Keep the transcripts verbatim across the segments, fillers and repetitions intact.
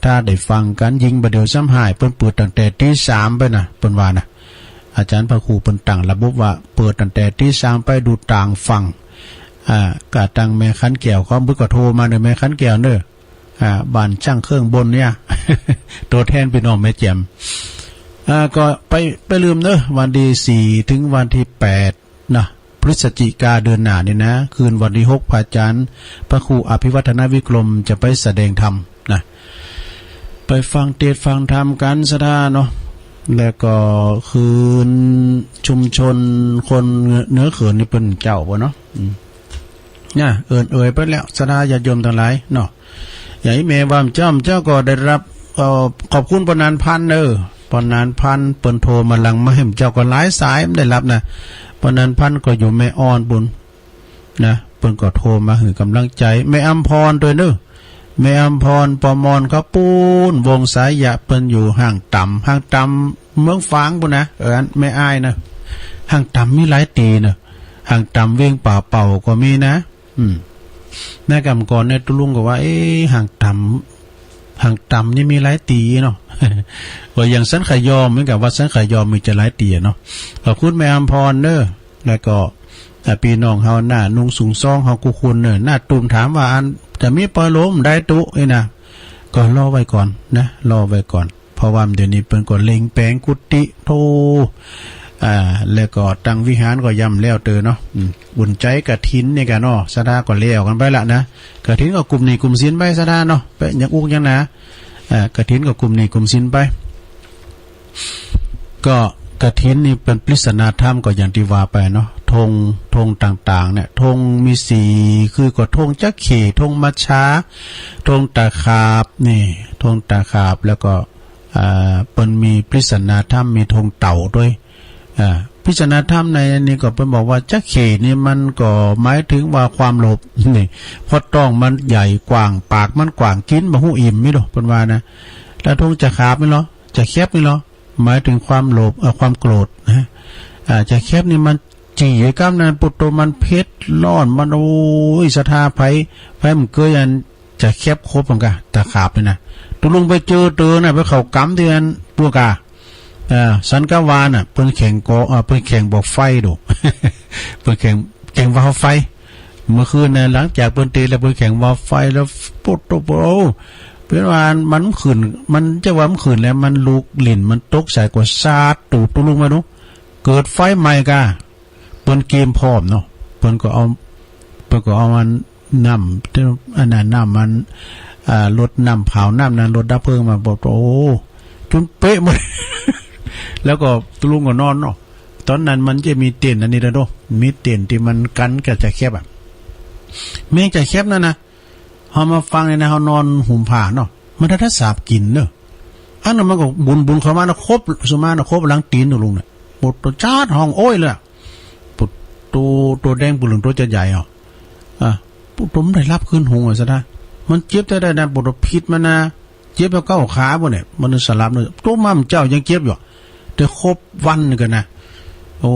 ถ้าได้ฟังกัน ยิ่งบ่าเดี่ยวซ้ำหาย เปิ้นเปิดตั้งแต่ตีสามไปนะ เปิ้นว่านะ อาจารย์พระครูเปิ้นตั้งระบบว่า เปิดตั้งแต่ตีสามไปดูต่างฝั่ง อ่า ก็ตั้งแม่ขันแก้ว ของเปิ้นก็โทรมาเด้อ แม่ขันแก้วเด้อ อ่า บ้านช่างเครื่องบนเนี่ย ตัวแทนพี่น้องแม่แจ่ม อ่า ก็ไป ไปลืมเนอะ วันที่สี่ถึงวันที่แปด นะ พฤศจิกาเดือนหน้านี่นะ คืนวันที่หก พระอาจารย์ พระครูอภิวัฒนวิกรมจะไปแสดงธรรมนะ ไปฟังเทศน์ฟังธรรมกันศรัทธาเนาะ แล้วก็คืนชุมชนคนเหนือเขินนี่เปิ้นเจ้าบ่เนาะ อืม นะ เอิ้นเอ่ยไปแล้วศรัทธาญาติโยมทั้งหลายเนาะ อย่างอีแม่ว่าเจ้า เจ้าก็ได้รับ เอ่อ ขอบคุณป้อหนานพันธุ์เด้อ ป้อหนานพันธุ์เปิ้นโทรมาหลังไมค์ เจ้าก็หลายสายบ่ได้รับนะ ป้อหนานพันธุ์ก็อยู่แม่อ่อนปู้นนะ เปิ้นก็โทรมาหื้อกำลังใจ แม่อำพรด้วยเด้อ แม่อำพร ปอมอนเขาปู้น วงสายยะ เปิ้นอยู่ห้างต่ำ ห้างต่ำเมืองฝางปู้นนะ เออ อันแม่อ้ายนะ ห้างต่ำมีหลายตี้นะ ห้างต่ำเวียงป่าเป่าก็มีนะ อืม ในกำก่อนเนี่ยตุ๊ลุงก็ว่า เอ๊ะ ห้างต่ำ ห้างต่ำนี่มีหลายตี้เนาะ ว่าอย่างสันขยอม เหมือนกับว่าสันขยอมมีจะหลายตี้เนาะ ขอบคุณแม่อำพรเด้อ แล้วก็ อ่า พี่น้องเฮาหน้านุ่งสูงซองเฮากู้คนเนอะ หน้าตุ่มถามว่าอันจะมีปอยโลมได้ตุนี่นะ ก็รอไว้ก่อนนะ รอไว้ก่อน เพราะว่าเดี๋ยวนี้เปิ้นก็เล็งแปลงกุฏิโธ่ อ่า แล้วก็ตั้งวิหารก็ย่ำแล้วเตอเนาะ อืม บุญใจ๋กฐินนี่กะเนาะ ศรัทธาก็แล้วกันไปละนะ กฐินก็กลุ่มหนี้กลุ่มสินไปศรัทธาเนาะ ไปยังอุกยังหนา อ่า กฐินก็กลุ่มหนี้กลุ่มสินไป ก็กฐินนี่เป็นปริศนาธรรมก็อย่างที่ว่าไปเนาะ ธง ธงต่างๆ เนี่ย ธงมีสี คือก็ธงจ๊ะเข้ ธงมัจฉา ธงตะขาบ นี่ ธงตะขาบ แล้วก็ อ่า เปิ้นมีปริศนาธรรม มีธงเต่าด้วย อ่า ปริศนาธรรมในอันนี้ก็เปิ้นบอกว่าจ๊ะเข้นี่มันก็หมายถึงว่าความโลภ นี่ เพราะต๊องมันใหญ่กว้าง ปากมันกว้าง กินบ่ฮู้อิ่ม มีโล เปิ้นว่านะ แล้วธงตะขาบนี่เหรอ ตะแข็บนี่เหรอ หมายถึงความโลภ เอ่อ ความโกรธนะ อ่า ตะแข็บนี่มันจี้ไอ้กำนั้น ปุตโต มันเผ็ดร้อน มัน โอ้ย ศรัทธา ไผ ไผมันเกยอันตะแข็บครบมันกะ ตะขาบนี่นะ ตุ๊ลุงไปเจอเตอน่ะ ไปเข้ากำที่อันพวกกะ เอ่อ สันกะวาน่ะ เปิ้นแข่งก่อ เอ่อ เปิ้นแข่งบอกไฟดู เปิ้นแข่ง แข่งวาวไฟ เมื่อคืนน่ะ หลังจากเปิ้นเตะแล้ว เปิ้นแข่งวาวไฟแล้ว โป๊ะโต๊ะโป๊ะ โอ้ เปิ้นว่ามันขึ้น มันจะว่ามันขึ้นแล้ว มันลูกหลิ้นมันตกใส่กว่าซาดตูดตุ๊ลุงมาดู เกิดไฟไหม้กะ เปิ้นเกมพร้อมเนาะ เปิ้นก็เอา เปิ้นก็เอาอันน้ำ อันนั้นน้ำมัน อ่า รถน้ำเผาน้ำนั้น รถดับเพลิงมา บอก โอ้ จุนเป๊ะหมด แล้วก็ตุ๊ลุงก็นอนเนาะ ตอนนั้นมันจะมีเต็นท์อันนี้แล้วเนาะ มีเต็นท์ที่มันกันกับตะแข็บอะ แมงตะแข็บนั่นนะ เฮามาฟังนี่นะ เฮานอนห่มผ้าเนาะ มันได้สาบกินเนอะ อันนั้นมันก็บุนๆ เข้ามานะ ครบ สุมานะ ครบหลังตีนตุ๊ลุงน่ะ โป๊ะโต๊ะ จ๊าด ฮ้องโอ๊ยเลยอะ โป๊ะโต๊ะ โต๊ะแดงโป๊ะเหลือง โต๊ะจะใหญ่อะ อ่ะ โป๊ะโต๊ะ มันได้รับคืนหุงอะซะนะ มันเจ็บแท้ๆ นะ โป๊ะโต๊ะ พิษมันนะ เจ็บแล้วก้าวขาบ่เนี่ย มันสลับเลย โต๊ะ มาเมื่อเจ้ายังเจ็บอยู่ แต่ครบวันนึงกันนะ โอ้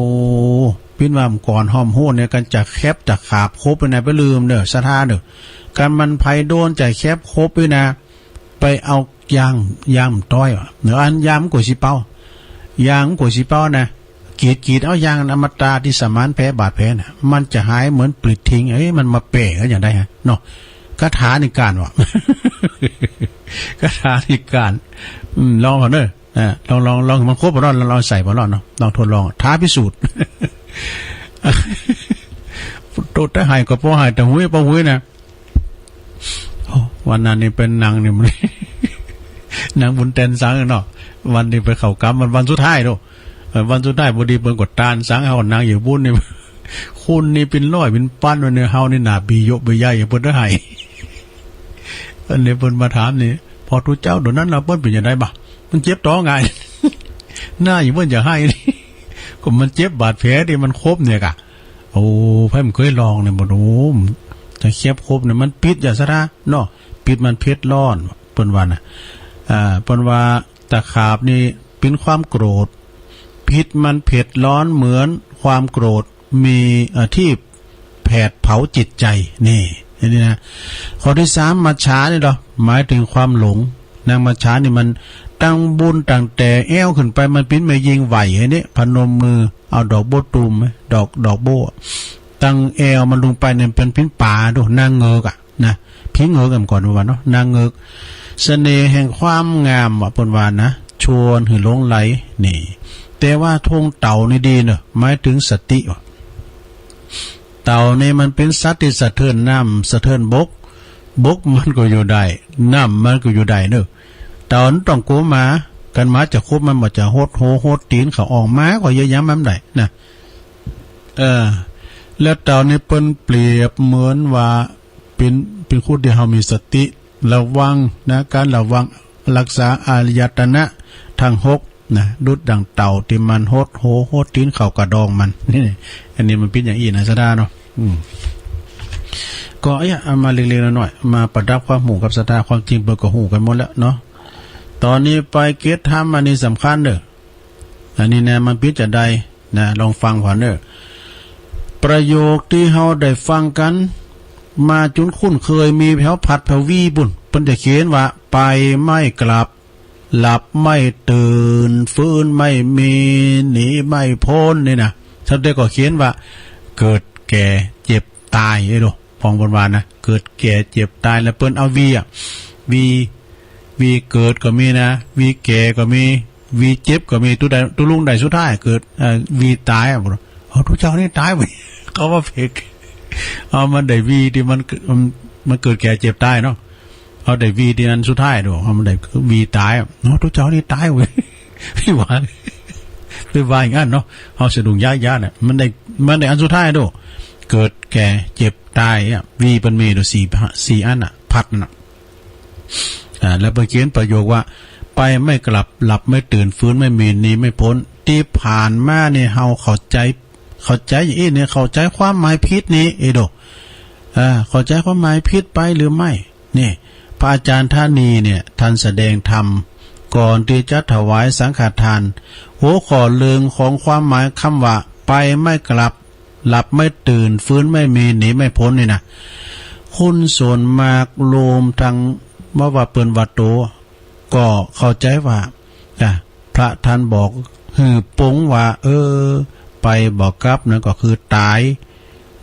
ปิ้นว่าก่อนฮ้อมโหดเนี่ย กันตะแข็บตะขาบครบเลยนะ ไปลืมเด้อ ศรัทธาเด้อ กันมันไผโดนตะแข็บครบเลยนะ ไปเอายาง ยางต้อยว่ะ เดี๋ยวอันยางมันกว่าสิเป่า ยางมันกว่าสิเป่านะ กรีด กรีดเอายางอมตะที่สมานแผลบาดแผลน่ะ มันจะหายเหมือนปลิดทิ้ง เอ้ย มันมาแปลกอะอย่างใดฮะ เนาะ คาถานี่การว่ะ คาถานี่การ อืม ลองก่อนเด้อ อ่า ลอง ลอง ลอง มันครบบ่รอด ลอง ลองใส่บ่รอดเนาะ ลองทดลอง ท้าพิสูจน์ โตแต่หายก็พอหาย แต่หุยพอหุยนะ โอ้ วันนั้นนี่เป็นนางนี่มัน นางบุญแตนสังเนาะ วันนี้ไปเข้ากรรม มันวันสุดท้ายโด เอ่อ วันสุดท้ายพอดีเปิ้นก็ตานสัง เฮาก็นั่งอยู่บุญนี่ คนนี่เป็นร้อยเป็นพันวันนี้ เฮานี่หน้าบีโยะบีใหญ่ เปิ้นได้ให้ อันนี้เปิ้นมาถามนี่ พอทูตเจ้า เดี๋ยวนั้นเราเปิ้นเป็นอย่างไรบ่ มันเจ็บท้องไง หน้าอย่างเปิ้นจะให้นี่ ก็มันเจ็บบาดแผลที่มันครบเนี่ยกะ โอ้ ไผมันเคยลองเนี่ย บ่โอ้ ตะแข็บครบเนี่ย มันพิษอย่าซะนะเนาะ พิษมันเผ็ดร้อน เปิ้นว่านะ อ่า เปิ้นว่าตะขาบนี่เป็นความโกรธ พิษมันเผ็ดร้อนเหมือนความโกรธ มี เอ่อ ที่แผดเผาจิตใจ นี่ อันนี้นะ ข้อที่สาม มัจฉานี่เหรอ หมายถึงความหลง นางมัจฉานี่มันตั้งบุญตั้งแต่แอวขึ้นไป มันปิ้นแม่ยิงไหวไอ้นี่ พนมมือ เอาดอกบัวตูม ดอก ดอกบัว ตั้งแอวมันลงไปเนี่ย เป็นปิ้นป๋าดู นางเงือกอะ นะ ผีเงือกกันก่อนว่าเนาะ นางเงือก เสน่ห์แห่งความงามว่าเปิ้นว่านะ ชวนหื้อหลงใหล นี่ แต่ว่าธงเต่านี่ดีเนอะ หมายถึงสติว่ะ เต่านี่มันเป็นสัตว์ที่สะเทือนน้ำสะเทือนบก บกมันก็อยู่ได้ น้ำมันก็อยู่ได้เนอะ เต่ามันต้องกลัวหมา กันหมาจะคบมัน บ่จะหดหัวหดตีนเขาออกมา ก็เยียะหยังมันบ่ได้นะ เออ แล้วเต่านี่เปิ้นเปรียบเหมือนว่า เป็น เป็นคนที่เฮามีสติ ระวังนะ การระวัง รักษาอายตนะทั้งหกนะ ดุจดั่งเต่าที่มันหดหัวหดตีนเข้ากระดองมัน นี่ อันนี้มันเป็นอย่างอี้นะ ศรัทธาเนาะ อืม ก็เอ้ย เอามาเล็กๆน้อยๆ มาประดับความฮู้กับศรัทธา ความจริงเปิ้นก็ฮู้กันหมดแล้วเนาะ ตอนนี้ไปเก็บธรรมอันนี้สำคัญเด้อ อันนี้นะ มันเป็นจะใด นะ ลองฟังก่อนเนอะ ประโยคที่เฮาได้ฟังกันมาจนคุ้นเคย มีแผวผัดแผววีปุ้น เปิ้นจะเขียนว่า ไปไม่กลับ หลับไม่ตื่น ฟื้นไม่มี หนีไม่พ้น นี่นะ ส่วนใหญ่ก็เขียนว่า เกิดแก่เจ็บตาย เอ้ยโด ของเปิ้นว่านะ เกิดแก่เจ็บตาย แล้วเปิ้นเอาวีอะ วี วีเกิดก็มีนะ วีแก่ก็มี วีเจ็บก็มี ตุ๊ใด ตุ๊ลุงใดสุดท้ายเกิด เอ่อ วีตายอะ เอาตุ๊เจ้านี่ตายเว้ย เขาว่าเผก เอามันได้วีที่มัน มัน มันเกิดแก่เจ็บตายเนาะ เอาได้วีที่อันสุดท้ายดู เอามันได้วีตายอะ เอาตุ๊เจ้านี่ตายเว้ย พี่หวาน ไปว่าอย่างนั้นเนาะ เอาสะดุ้งย้ายๆเนี่ย มันได้ มันได้อันสุดท้ายดู เกิดแก่เจ็บตายอะ วีเปิ้นมีดูสี่ สี่อันอะ ผัดนั่นน่ะ อ่า แล้วเปิ้นเขียนประโยคว่า ไปไม่กลับ หลับไม่ตื่น ฟื้นไม่มี หนีไม่พ้น ตี้ผ่านมานี่เฮาเข้าใจ๋ เข้าใจ๋อย่างอี้นี่ เข้าใจ๋ความหมายผิดนี่ เอ้ยโด อ่า เข้าใจ๋ความหมายผิดไปหรือไม่ นี่ พระอาจารย์ธานีเนี่ย ท่านแสดงธรรม ก่อนตี้จะถวายสังฆทาน หัวข้อเรื่องของความหมายคำว่า ไปไม่กลับ หลับไม่ตื่น ฟื้นไม่มี หนีไม่พ้นนี่นะ คนส่วนมากรวมทั้งว่า ว่าเปิ้นว่าโต ก็เข้าใจ๋ว่า อ่ะ พระท่านบอกหื้อปลงว่า เออ ไปบ่กลับนั่นก็คือตาย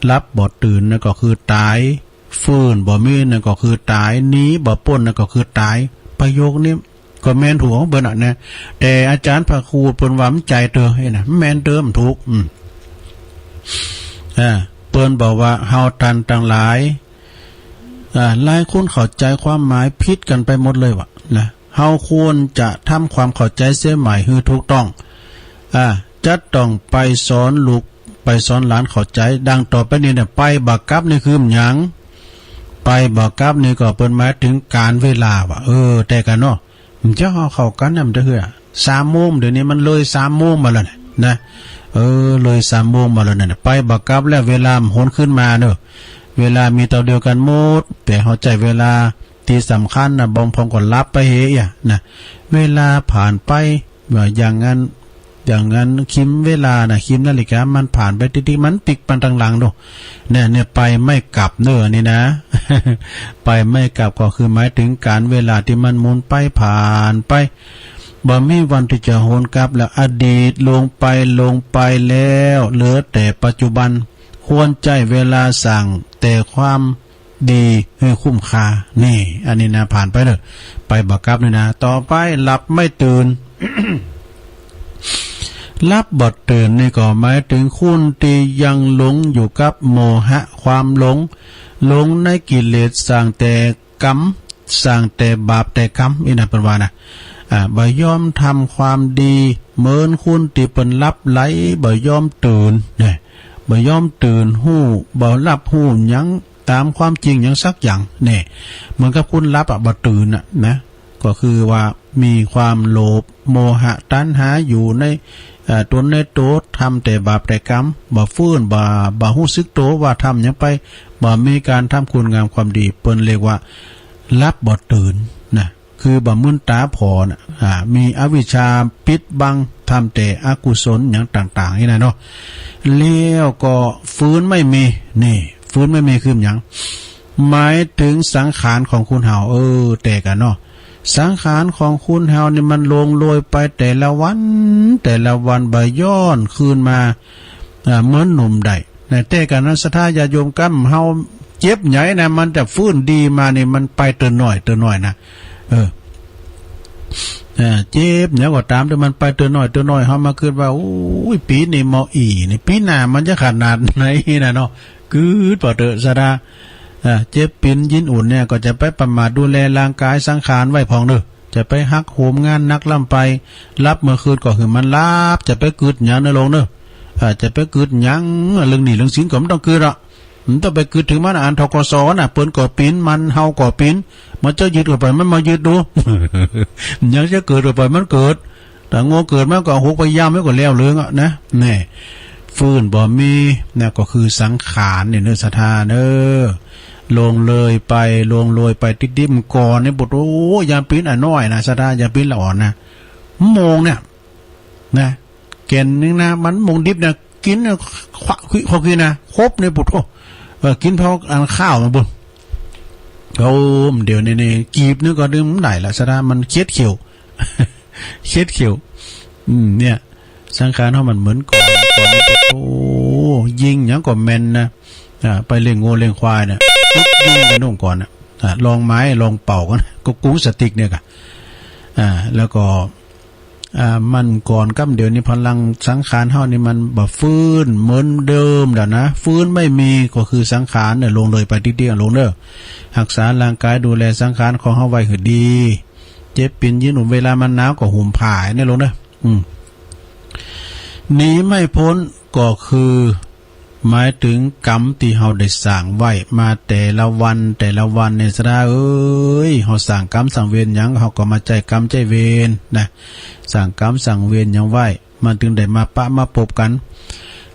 หลับบ่ตื่นนั่นก็คือตาย ฟื้นบ่มีนั่นก็คือตาย หนีบ่พ้นนั่นก็คือตาย ประโยคนี้ ก็แม่นถูกของเปิ้นอะนะ แต่อาจารย์พระครูเปิ้นว่ามันใจ๋เต๋อ เอ้ยนะ มันแม่นเต๋อ มันถูก อืม อ่า เปิ้นบอกว่าเฮาท่านตังหลาย อ่า หลายคนเข้าใจ๋ความหมายผิดกันไปหมดเลยว่ะนะ เฮาควรจะทำความเข้าใจ๋เสียใหม่หื้อถูกต้อง อ่า จะต้องไปสอนลูก ไปสอนหลานเข้าใจ๋ ดังต่อไปนี้เนี่ย ไปบ่กลับนี่คือหยัง ไปบ่กลับนี่ก็เปิ้นหมายถึงกาลเวลาว่ะ เออ แต่กันเนาะ มันจะเอาเข้ากันนะ มันจะเหือ สามโมง เดี๋ยวนี้มันเลยสามโมงมาแล้วเนี่ย นะ เออ เลยสามโมงมาแล้วเนี่ย ไปบ่กลับแล้ว เวลามันหวนคืนมาเนอะ เวลามีเต้าเดียวกันหมด แต่เฮาใจ๊เวลาตี้สำคัญนะ บางพองก็หลับไปเหียนะ เวลาผ่านไป ว่าอย่างนั้น อย่างนั้น คิมเวลานะ คิมนาฬิกา มันผ่านไปติ๊กๆ มันปิ๊กมาตังหลังโด เนี่ย เนี่ย ไปไม่กลับเนอะ อันนี้นะ ไปไม่กลับก็คือหมายถึงกาลเวลาตี้มันหมุนไปผ่านไป บ่มีวันตี้จะหวนกลับแล้ว อดีตล่วงไปล่วงไปแล้ว เหลือแต่ปัจจุบัน ควรใจ๊เวลาสร้างแต่ความ ดีหื้อคุ้มค่า นี่ อันนี้นะ ผ่านไปเนอะ ไปบ่กลับนี่นะ ต่อไป หลับไม่ตื่น หลับบ่ตื่นนี่ก็หมายถึงคนตี้ยังหลงอยู่กับโมหะความหลง หลงในกิเลส สร้างแต่กรรม สร้างแต่บาปแต่กรรม อี้นะ เปิ้นว่านะ อ่า บ่ยอมทำความดี เหมือนคนตี้เปิ้นหลับไหล บ่ยอมตื่น เนี่ย บ่ยอมตื่นฮู้ บ่รับฮู้หยัง ตามความจริงหยังสักอย่าง เนี่ย เหมือนกับคนหลับอะ บ่ตื่นอะนะ ก็คือว่ามีความโลภ โมหะ ตัณหาอยู่ใน เอ่อ ตนในโต ทำแต่บาปแต่กรรม บ่ฟื้น บ่ บ่ฮู้สึกโตว่าทำหยังไป บ่มีการทำคุณงามความดี เปิ้นเรียกว่าหลับบ่ตื่นนะ คือบ่มื่นต๋าผ่อนะ อ่า มีอวิชชาปิดบัง ทำแต่อกุศลหยังต่างๆ นี่นะเนาะ แล้วก็ฟื้นไม่มี นี่ ฟื้นไม่มีคือหยัง หมายถึงสังขารของคนเฮา เออ แต่กันเนาะ สังขารของคนเฮานี่มันหลงโลยไปแต่ละวัน แต่ละวัน บ่ย้อนคืนมา อ่า เหมือนหนุ่มได้นะ แต่การนั้นศรัทธาญาติโยม กำเฮาเจ็บใหญ่นะ มันจะฟื้นดีมานี่ มันไปเตื้อน้อย เตื้อน้อยนะ เออ เอ่อ เจ็บหยังก็ตาม แต่มันไปเตื้อน้อย เตื้อน้อย เฮามาคิดว่า โอ้ย ปีนี้หมออี้นี่ ปีหน้ามันจะขนาดไหนนะเนาะ คิดไปเถอะศรัทธา เอ่อ เจ็บปิ๋นยินอุ่นเนี่ย ก็จะไปประมาทดูแลร่างกายสังขารไว้พ่องเนอะ จะไปหักโหมงานหนักล้ำไป หลับเมื่อคืนก็หื้อมันหลับ จะไปคิดหยังเนอะโยมเนอะ เอ่อ จะไปคิดหยัง เรื่องหนี้เรื่องสินก็บ่ต้องคิดหรอก มันต้องไปคิดถึงมัน อัน ธ.ก.ส. น่ะ เปิ้นก็ปิ๋น มัน เฮาก็ปิ๋น มันจะยึดก็ปล่อยมันมายึดดู ยังจะเกิดก็ปล่อยมันเกิด ถ้างัวเกิดมาก็หกไปย่ำไว้ก็แล้วเรื่องอะนะ แน่ ฟื้นบ่มี นะ ก็คือสังขารเนี่ยเนอะศรัทธาเนอะ ล่วงเลยไป ล่วงเลยไป ติดๆ มันก่อนเนี่ย ปวด โอ้ ยามปิ้นอ่ะน้อยนะศรัทธา ยามปิ้นละอ่อนนะ โมงเนี่ย นะ แก่นหนึ่งนะ มันโมงดิบนะ กินเนี่ย ควักคุยควักคุยนะ ครบเนี่ย ปวด โอ้ เออ กินพออันข้าวมันบุญ โอ้ เดี๋ยวนี้นี่ กีบนึงก็ดื่มได้ละศรัทธา มันเคียดเขียว เคียดเขียว อืม เนี่ย สังขารเฮามันเหมือนก่อน ก่อนนี่ โอ้ ยิงหยังก็แม่นนะ อ่า ไปเลี้ยงงัวเลี้ยงควายนะ ปุ๊บ ยิงไปโน่นก่อนนะ อ่า ลองไม้ ลองเป่ากัน ก็กุ้งสติ๊กเนี่ยกะ อ่า แล้วก็ อ่า มันก่อนกำเดียวนี่ พลังสังขารเฮานี่มันบ่ฟื้นเหมือนเดิมแล้วนะ ฟื้นไม่มี ก็คือสังขารเนี่ย ล่วงเลยไปติดๆ โยมเนอะ รักษาร่างกาย ดูแลสังขารของเฮาไว้หื้อดี เจ็บปิ๋นยินอุ่น เวลามันหนาวก็ห่มผ้าเนี่ยโยมเนอะ อืม หนีไม่พ้นก็คือ หมายถึงกรรมตี้เฮาได้สร้างไว้มาแต่ละวัน แต่ละวันเนี่ยศรัทธาเอ้ย เฮาสร้างกรรมสร้างเวรหยัง เฮาก็มาใจ๊กรรมใจ๊เวรนะ สร้างกรรมสร้างเวรหยังไว้ มันถึงได้มาปะมาปบกัน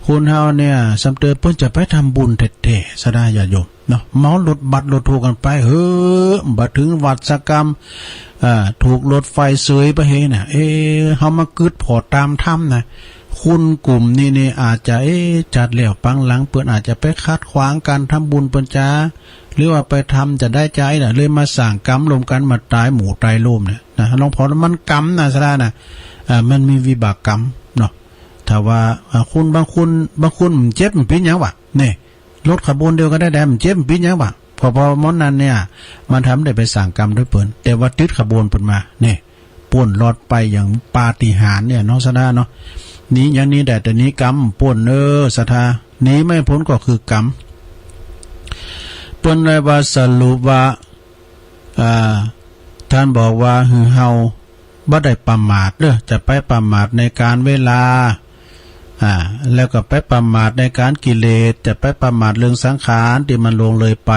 คนเฮาเนี่ย ส่ำเติบเปิ้นจะไปทำบุญแท้ๆ ศรัทธาญาติโยม เนาะ เหมารถบัสรถทัวร์กันไปเหอะ บ่าถึงวัดสักกำ อ่า ถูกรถไฟเสยไปเฮนะ เอ๊ะ เฮามาคิดผ่อต๋ามธรรมนะ คนกลุ่มนี้นี่อาจจะ เอ๊ะ จัดแล้วปังหลัง เปิ้นอาจจะไปขัดขวางการทำบุญเปิ้นจา หรือว่าไปทำจะได้ใจ๊น่ะ เลยมาสร้างกรรมร่วมกัน มาต๋ายหมู่ต๋ายโฮมเนี่ยนะ หลวงพ่อ มันกรรมนะศรัทธานะ อ่า มันมีวิบากกรรมเนาะ ถ้าว่า อ่า คนบางคน บางคนมันเจ็บมันปิ้นหยังวะ เนี่ย รถขบวนเดียวกันได้แดม เจ็บมันปิ้นหยังวะ เพราะ เพราะหมดนั้นเนี่ย มันทำได้ไปสร้างกรรมด้วยเปิ้น แต่ว่าติดขบวนเปิ้นมา เนี่ย ป้นรอดไปอย่างปาฏิหาริย์เนี่ยเนาะศรัทธาเนาะ หนีอย่างนี้ได้แต่หนีกรรม ป้นเนอะศรัทธา หนีไม่พ้นก็คือกรรม เปิ้นเลยว่าสรุปว่า อ่า ท่านบอกว่าหื้อเฮาบ่ได้ประมาทเด้อ จะไปประมาทในการเวลา อ่า แล้วก็ไปประมาทในการกิเลส จะไปประมาทเรื่องสังขารที่มันล่วงเลยไป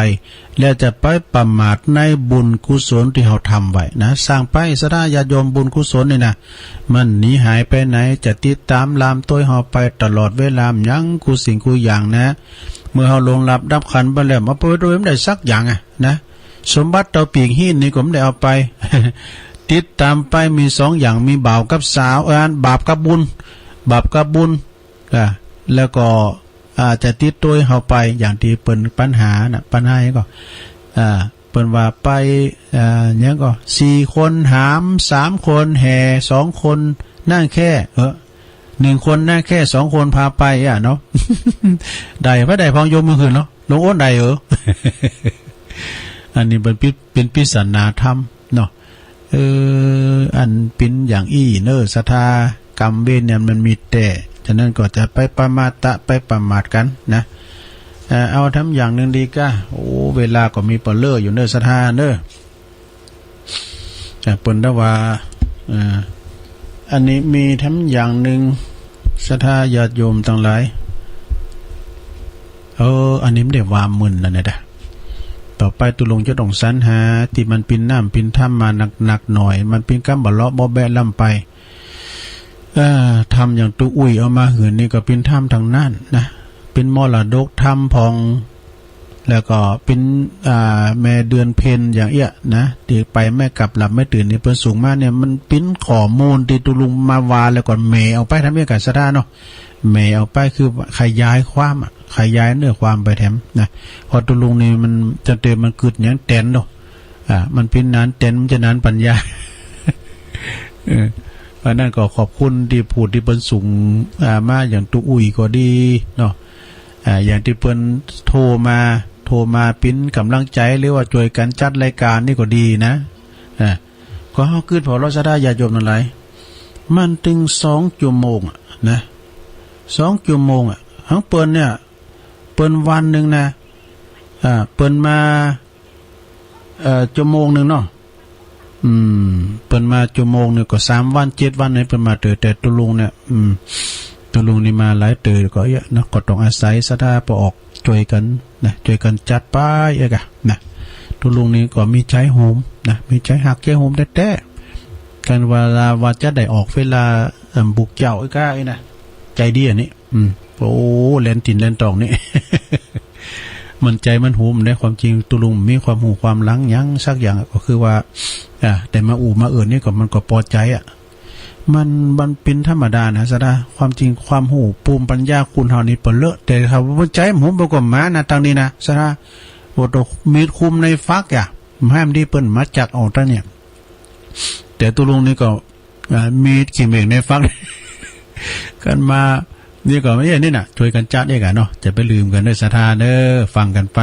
แล้วจะไปประมาทในบุญกุศลที่เฮาทำไว้นะ สร้างไปศรัทธาญาติโยม บุญกุศลนี่นะ มันหนีหายไปไหน จะติดตามลามตวยเฮาไปตลอดเวลา หยังกู้สิ่งกู้อย่างนะ เมื่อเฮาล่วงลับดับขันธ์ไปแล้ว เอาไปโดยบ่ได้สักอย่างอะนะ สมบัติเต้าปีกหินนี่ก็บ่ได้เอาไป ติดตามไปมีสองอย่าง มีบ่าวกับสาว เอ่อ บาปกับบุญ บาปกับบุญ อ่า แล้วก็อาจจะติดตวยเฮาไป อย่างที่เปิ้นปัญหาน่ะ ปัญหาหยังก็ อ่า เปิ้นว่าไป อ่า หยังก็ สี่คนหาม สามคนแห่ สองคนนั่งแคร่ เออ หนึ่งคนนั่งแคร่ สองคนพาไปอะเนาะ ได้บ่ได้ พ่องยกมือขึ้นเนาะ หลวงโอนได้เออ อันนี้เปิ้นปิด เป๋นปริศนาธรรมเนาะ เออ อันเป๋นอย่างอี้เนอะศรัทธา กรรมเวรเนี่ยมันมีแต๊ ฉะนั้นก็จะไปประมาทตะ ไปประมาทกันนะ เอ่อ เอาทำอย่างหนึ่งดีก้า โอ้ เวลาก็มีเปล่าเล่ออยู่เนอะศรัทธาเนอะ อ่ะ เปิ้นได้ว่า อ่า อันนี้มีแถมอย่างหนึ่ง ศรัทธาญาติโยมตังหลาย เออ อันนี้มันได้ว่ามึนแล้วเนี่ยนะ ต่อไปตุ๊ลุงจะต้องสรรหาตี้มันเป๋นน้ำเป๋นธรรมมาหนักๆ หน่อย มันเป๋นกำบ่เลาะบ่แบะล้ำไป เอ่อ ธรรมอย่างตุ๊อุ้ยเอามาหื้อนี่ก็เป๋นธรรมตังนั้นนะ เป๋นมรดกธรรมพ่อง แล้วก็เป๋น อ่า แม่เดือนเพ็ญอย่างเอี้ยนะ ตี้ไปไม่กลับหลับไม่ตื่นนี่ เปิ้นส่งมาเนี่ย มันเป๋นข้อมูลตี้ตุ๊ลุงมาว่า แล้วก็แหมเอาไปทำเอี้ยกับศรัทธาเนาะ แหมเอาไปคือขยายความอะ ขยายเนื้อความไปแถมนะ เพราะตุ๊ลุงนี่มันจะเตอมันกึ๊ดหยังแต๋นเนาะ อ่า มันปิ้นนานเต็น มันจะนานปัญญา เออ เพราะนั้นก็ขอบคุณตี้ผู้ตี้เปิ้นส่ง อ่า มาอย่างตุ๊กอุ้ยก็ดีเนาะ อ่า อย่างตี้เปิ้นโทรมา โทรมาปิ้นกำลังใจ๋ หรือว่าช่วยกั๋นจัดรายการนี่ก็ดีนะ อ่า ก็เฮากึ๊ดผ่อเลาะศรัทธาญาติโยมตังหลาย มันตึงสองจั่วโมงอะนะ สองจั่วโมงอะ ของเปิ้นเนี่ย เปิ้นวันนึ่งนะ อ่า เปิ้นมา เอ่อ จั่วโมงนึ่งเนาะ อืม เปิ้นมาจั่วโมงนึ่งก็สามวัน เจ็ดวันนี่เปิ้นมาเตอ แต่ตุ๊ลุงเนี่ย อืม ตุ๊ลุงนี่มาหลายเตอก็เยอะเนาะ ก็ต้องอาศัยศรัทธาปอออก ช่วยกั๋นนะ ช่วยกั๋นจัดไปเอกอะนะ ตุ๊ลุงนี่ก็มีใจ๋โฮมนะ มีใจ๋ฮักใจ๋โฮมแต๊ๆ กันเวลาว่าจะได้ออกเวลา เอิ่ม บุกเจ้าเอกอะ ไอ้นะ ใจ๋ดีอันนี้ อืม โอ้ แล่นตี๋นแล่นตองนี่ มันใจ๋มันโฮมเด้ ความจริงตุ๊ลุงมีความฮู้ความหลังหยังสักอย่างอะ ก็คือว่า อ่า ได้มาอู้มาเอิ้นนี่ก็มันก็ปอใจ๋อะ มัน มันเป๋นธรรมดานะศรัทธา ความจริงความฮู้ภูมิปัญญาคนเฮานี่เป๋นเลอะ แต่ถ้าว่ามันใจ๋มันโฮมมันก็มานะ ตังนี้นะศรัทธา โอ้โต มีดคมในฟักอะ แหมดีเปิ้นมาจักเอาตังเนี่ย แต่ตุ๊ลุงนี่ก็ อ่า มีดขีเหม็นในฟัก กันมา นี่ก็ เอ้ย นี่น่ะ ช่วยกั๋นจัดเอกอะเนาะ จะไปลืมกั๋นเด้อศรัทธาเด้อ ฟังกั๋นไป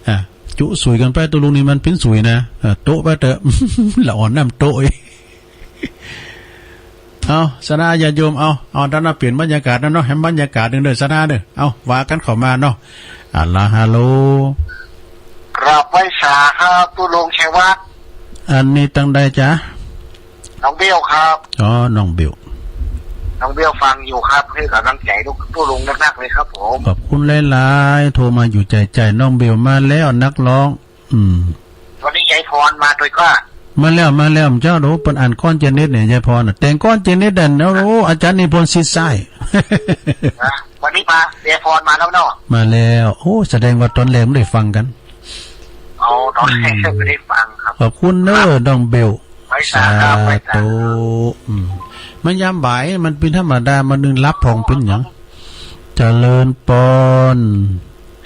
อ่า จุสุยกั๋นไป ตุ๊ลุงนี่มันเป๋นสุยนะ เออ โต๊ะไปเถอะ ละอ่อนน้ำโต๊ะอีก เอา ศรัทธาญาติโยม เอา เอา ด้านหน้าเปลี่ยนบรรยากาศนะเนาะ ให้บรรยากาศหนึ่งเด้อศรัทธาเด้อ เอา ว่ากั๋นเข้ามาเนาะ อะลาฮัลโหล กราบไหว้สาครับ ตุ๊ลุงชัยวัฒน์ อันนี้ตังใดจ๊ะ น้องเบลครับ อ๋อ น้องเบล น้องเบลฟังอยู่ครับ ให้กำลังใจลูกตุ๊ลุงนักๆเลยครับผม ขอบคุณหลายๆ โทรมาอยู่ใจๆ น้องเบลมาแล้วนักร้อง อืม วันนี้ยายพรมาด้วยก็ มาแล้ว มาแล้ว เจ้า โอ้ เปิ้นอ่านก้อนเจเน็ตเนี่ย ยายพรน่ะ แต่งก้อนเจเน็ตนั่น โอ้ อาจารย์นิพนธ์สิทธิ์ซ้าย นะ วันนี้มา ยายพรมาแล้วเนาะ มาแล้ว โอ้ แสดงว่าตอนแรกไม่ได้ฟังกัน อ๋อ ตอนแรก อืม ไม่ได้ฟังครับ ขอบคุณเนอะ ครับ น้องเบล ไหว้สาครับ ไหว้สา สาธุ อืม มันยามบ่าย มันเป๋นธรรมดา มันนึ่งหลับผ่องเป๋นหยัง เจริญปอน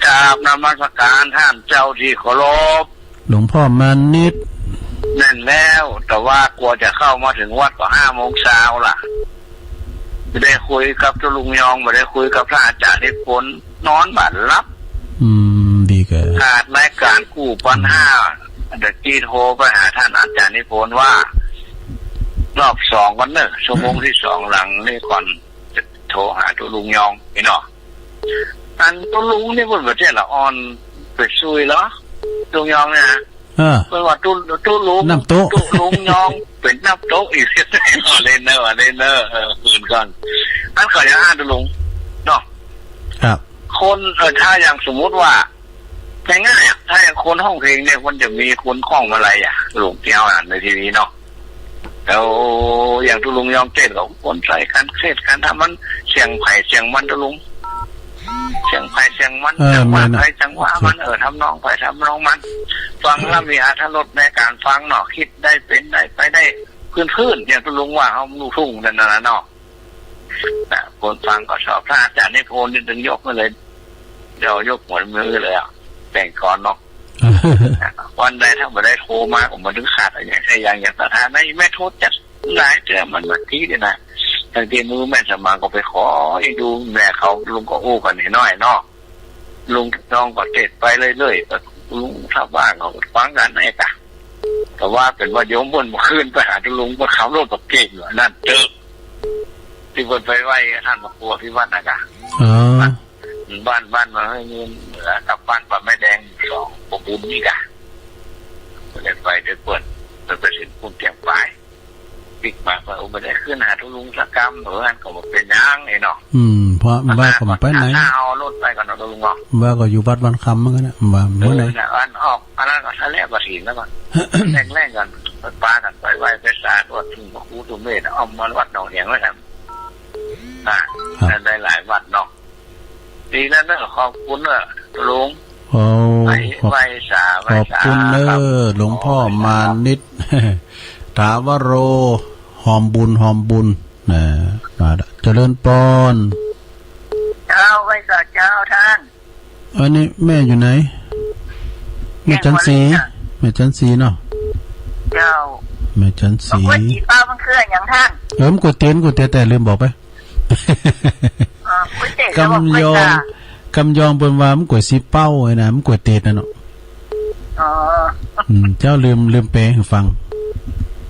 กราบนมัสการท่านเจ้าที่เคารพ หลวงพ่อมานิต แม่นแล้ว แต่ว่ากว่าจะเข้ามาถึงวัดก็ห้าโมงเช้าล่ะ ไม่ได้คุยกับตุ๊ลุงยอง ไม่ได้คุยกับพระอาจารย์นิพนธ์ นอนบ่หลับ อืม ดีกะ ขาดรายการกู้ปัญหา อืม เดี๋ยวกี้โทรไปหาท่านอาจารย์นิพนธ์ว่า รอบสองก่อนเนอะ ชั่วโมงที่สองหลังนี่ก่อน จะโทรหาตุ๊ลุงยองพี่น้อง อันตุ๊ลุงนี่เปิ้นบ่าเตี้ยละอ่อนไปซุยเหรอ ตุ๊ลุงยองเนี่ย เออ เปิ้นว่าตุ๊ ตุ๊ลุง น้ำโต๊ะ ตุ๊ลุงยอง เป๋นน้ำโต๊ะอีก เล่นเนอะ เล่นเนอะ เออ คืนก่อน อันขออนุญาตตุ๊ลุง เนาะ ครับ คน เออ ถ้าอย่างสมมุติว่า ง่ายๆอะ ถ้าอย่างคนฮ้องเพลงเนี่ย มันจะมีคนคล้องมาลัยอะ หลวงแก้วอะ ในทีวีเนาะ แล้วอย่างตุ๊ลุงยองเต้นก็คนใส่กันเครียดกัน ถ้ามันเสียงไผเสียงมันตุ๊ลุง เสียงไผเสียงมัน เออ จังหวะ แม่นอะ ไผจังหวะมัน โอเค เออ ทำนองไผทำนองมัน ฟังแล้วมีอรรถรสในการฟังเนาะ คิดได้เป๋นได้ไปได้พื้นๆ อย่างตุ๊ลุงว่าเฮาลูกทุ่งนั่นน่ะเนาะ นะ คนฟังก็ชอบ ถ้าอาจารย์นิพนธ์นี่ถึงยกมาเลย เดี๋ยวยกหัวมือเลยอะ แต่งก่อนเนาะ วันใดถ้าบ่ได้โทรมาก็บ่ถึงขาดอะ อย่างใดอย่าง อย่างสถานะแม่โทรจัดหลายเทื่อมันบางทีเนี่ยนะ ตั้งแต่มือแม่นสมัครก็ไปขอเอ็นดูแม่เขา ลุงก็อู้กันน้อยๆ เนาะ ลุงน้องก็เทศไปเรื่อยๆ ก็ลุงถ้าว่างก็ฟังกันไอ้กะ แต่ว่าเป๋นว่าโยมเปิ้นบ่คืนไปหาตุ๊ลุง เปิ้นขับรถก็เก่งอยู่ อันนั้นเจอ ตี้เปิ้นไปไหว้ท่านพระครูอภิวัฒน์นะกะ อ๋อ บ้าน บ้านมาให้เงินเหลือกลับบ้านป่าไม้แดงสอง บ่บุญนี่กะ บ่ได้ไปด้วยเปิ้น เปิ้นไปถึงพุ่นเตียงปาย ปิ๊กมาว่า โอ้ บ่ได้ขึ้นหาตุ๊ลุงสักกำ เออ อันก็บ่เป๋นหยังไอ้เนาะ อืม เพราะว่าก็บ่ไปไหน ถ้าเอารถไปก่อนเนาะตุ๊ลุงเนาะ ว่าก็อยู่วัดวันคำเหมือนกันนะ ว่ามื้อไหน เออ นะ อันออก อันนั้นก็ทะเลกระถินแล้วก็ แล่งๆ กัน ไปปากันไปไหว้ไปสาธุ ทุ่งพระครูตุเมศ อ้อมมาวัดหนองเหียงไว้ครับ อ่า ครับ ได้หลายวัดเนาะ ดีแล้วเนอะ ขอบคุณเนอะลุง โอ้ ไหว้ ขอบ ไหว้สา ไหว้สา ขอบคุณเนอะ ครับ หลวงพ่อมานิต ถาวโร หอมบุญ หอมบุญ นะ มาละ เจริญปอน เจ้า ไหว้สาเจ้าท่าน อันนี้แม่อยู่ไหน แม่จันทร์ศรี แม่ แม่จันทร์ศรีเนาะ เจ้า แม่จันทร์ศรี มันก๋วยเตี๋ยวมันคืออย่างท่าน เออ มันก๋วยเตี๋ยว ก๋วยเตี๋ยว แต่ลืมบอกไป อ๋อ ก๋วยเตี๋ยว กำยอง ก๋วยเตี๋ยว กำยองเปิ้นว่ามันก๋วยสีเป้าไอ้นะ มันก๋วยเตี๋ยวนั่นเนาะ อ๋อ อืม เจ้าลืม ลืมแปลให้ฟัง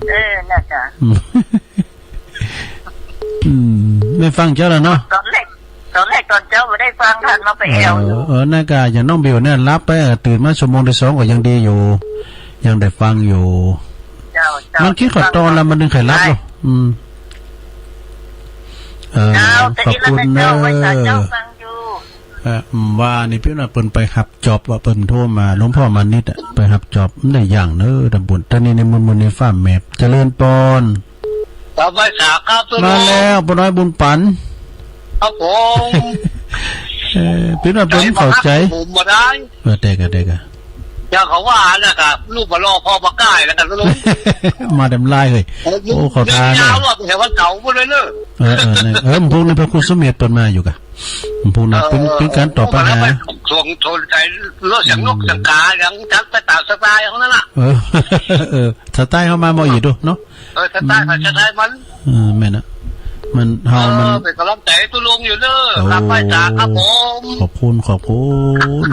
เออ น่าจะ อืม อืม ได้ฟังเจ้าแล้วเนาะ ตอนแรก ตอนแรกตอนเจ๊าบ่ได้ฟัง ท่านมาไปแอวอยู่ เออ เออ นั่นก็อย่างน้องบิวเนี่ยหลับไป เออ ตื่นมาชั่วโมงที่สองก็ยังดีอยู่ ยังได้ฟังอยู่ เจ้า เจ้า มันคิดขอตอนละมันนึงไข่ลับเนาะ ใช่ อืม เออ เจ้า ขอบคุณเนอะ แต่อีหลังเจ้าไว้ตาเจ้าฟังอยู่ เออ อืม ว่านี่พี่น่ะเปิ้นไปฮับจ็อบ ว่าเปิ้นโทรมา หลวงพ่อมานิดอะ ไปฮับจ็อบ มันได้อย่างเนอะ ตำบล ตอนนี้ในมุนมุนในฟ้าแมป เจริญปอน ครับ ไหว้สาครับ มาแล้ว ป้าน้อยบุญปัน ครับผม เออ พี่น้องเปิ้นเข้าใจ ผมบ่ได้ เออ แต่กะ แต่กะ อย่างเขาว่าน่ะครับ ลูกบ่รอพ่อบ่กล้าแล้วกันลูก มาเต็มลายเลย โอ้ ขอทาน ยาวๆ แถววันเสาร์หมดเลยเนอะ เออ เออ เนี่ย เออ พวกนี้พระครูสมเด็จเปิ้นมาอยู่กะ พวกนั้นเป็น เออ เป็นการตอบปัญหา ช่วงโทนใจ รถอย่างนกอย่างกา อย่างจัดไปตามสไตล์ของนั่นน่ะ เออ เออ สไตล์เขามาบ่อยู่ดูเนาะ เออ สไตล์เขา อืม สไตล์มัน เออ แม่นนะ มัน เฮา เออ มัน เป็นกำลังใจให้ตุลุงอยู่เด้อ โอ้ ครับ ไหว้สาครับผม ขอบคุณ ขอบคุณ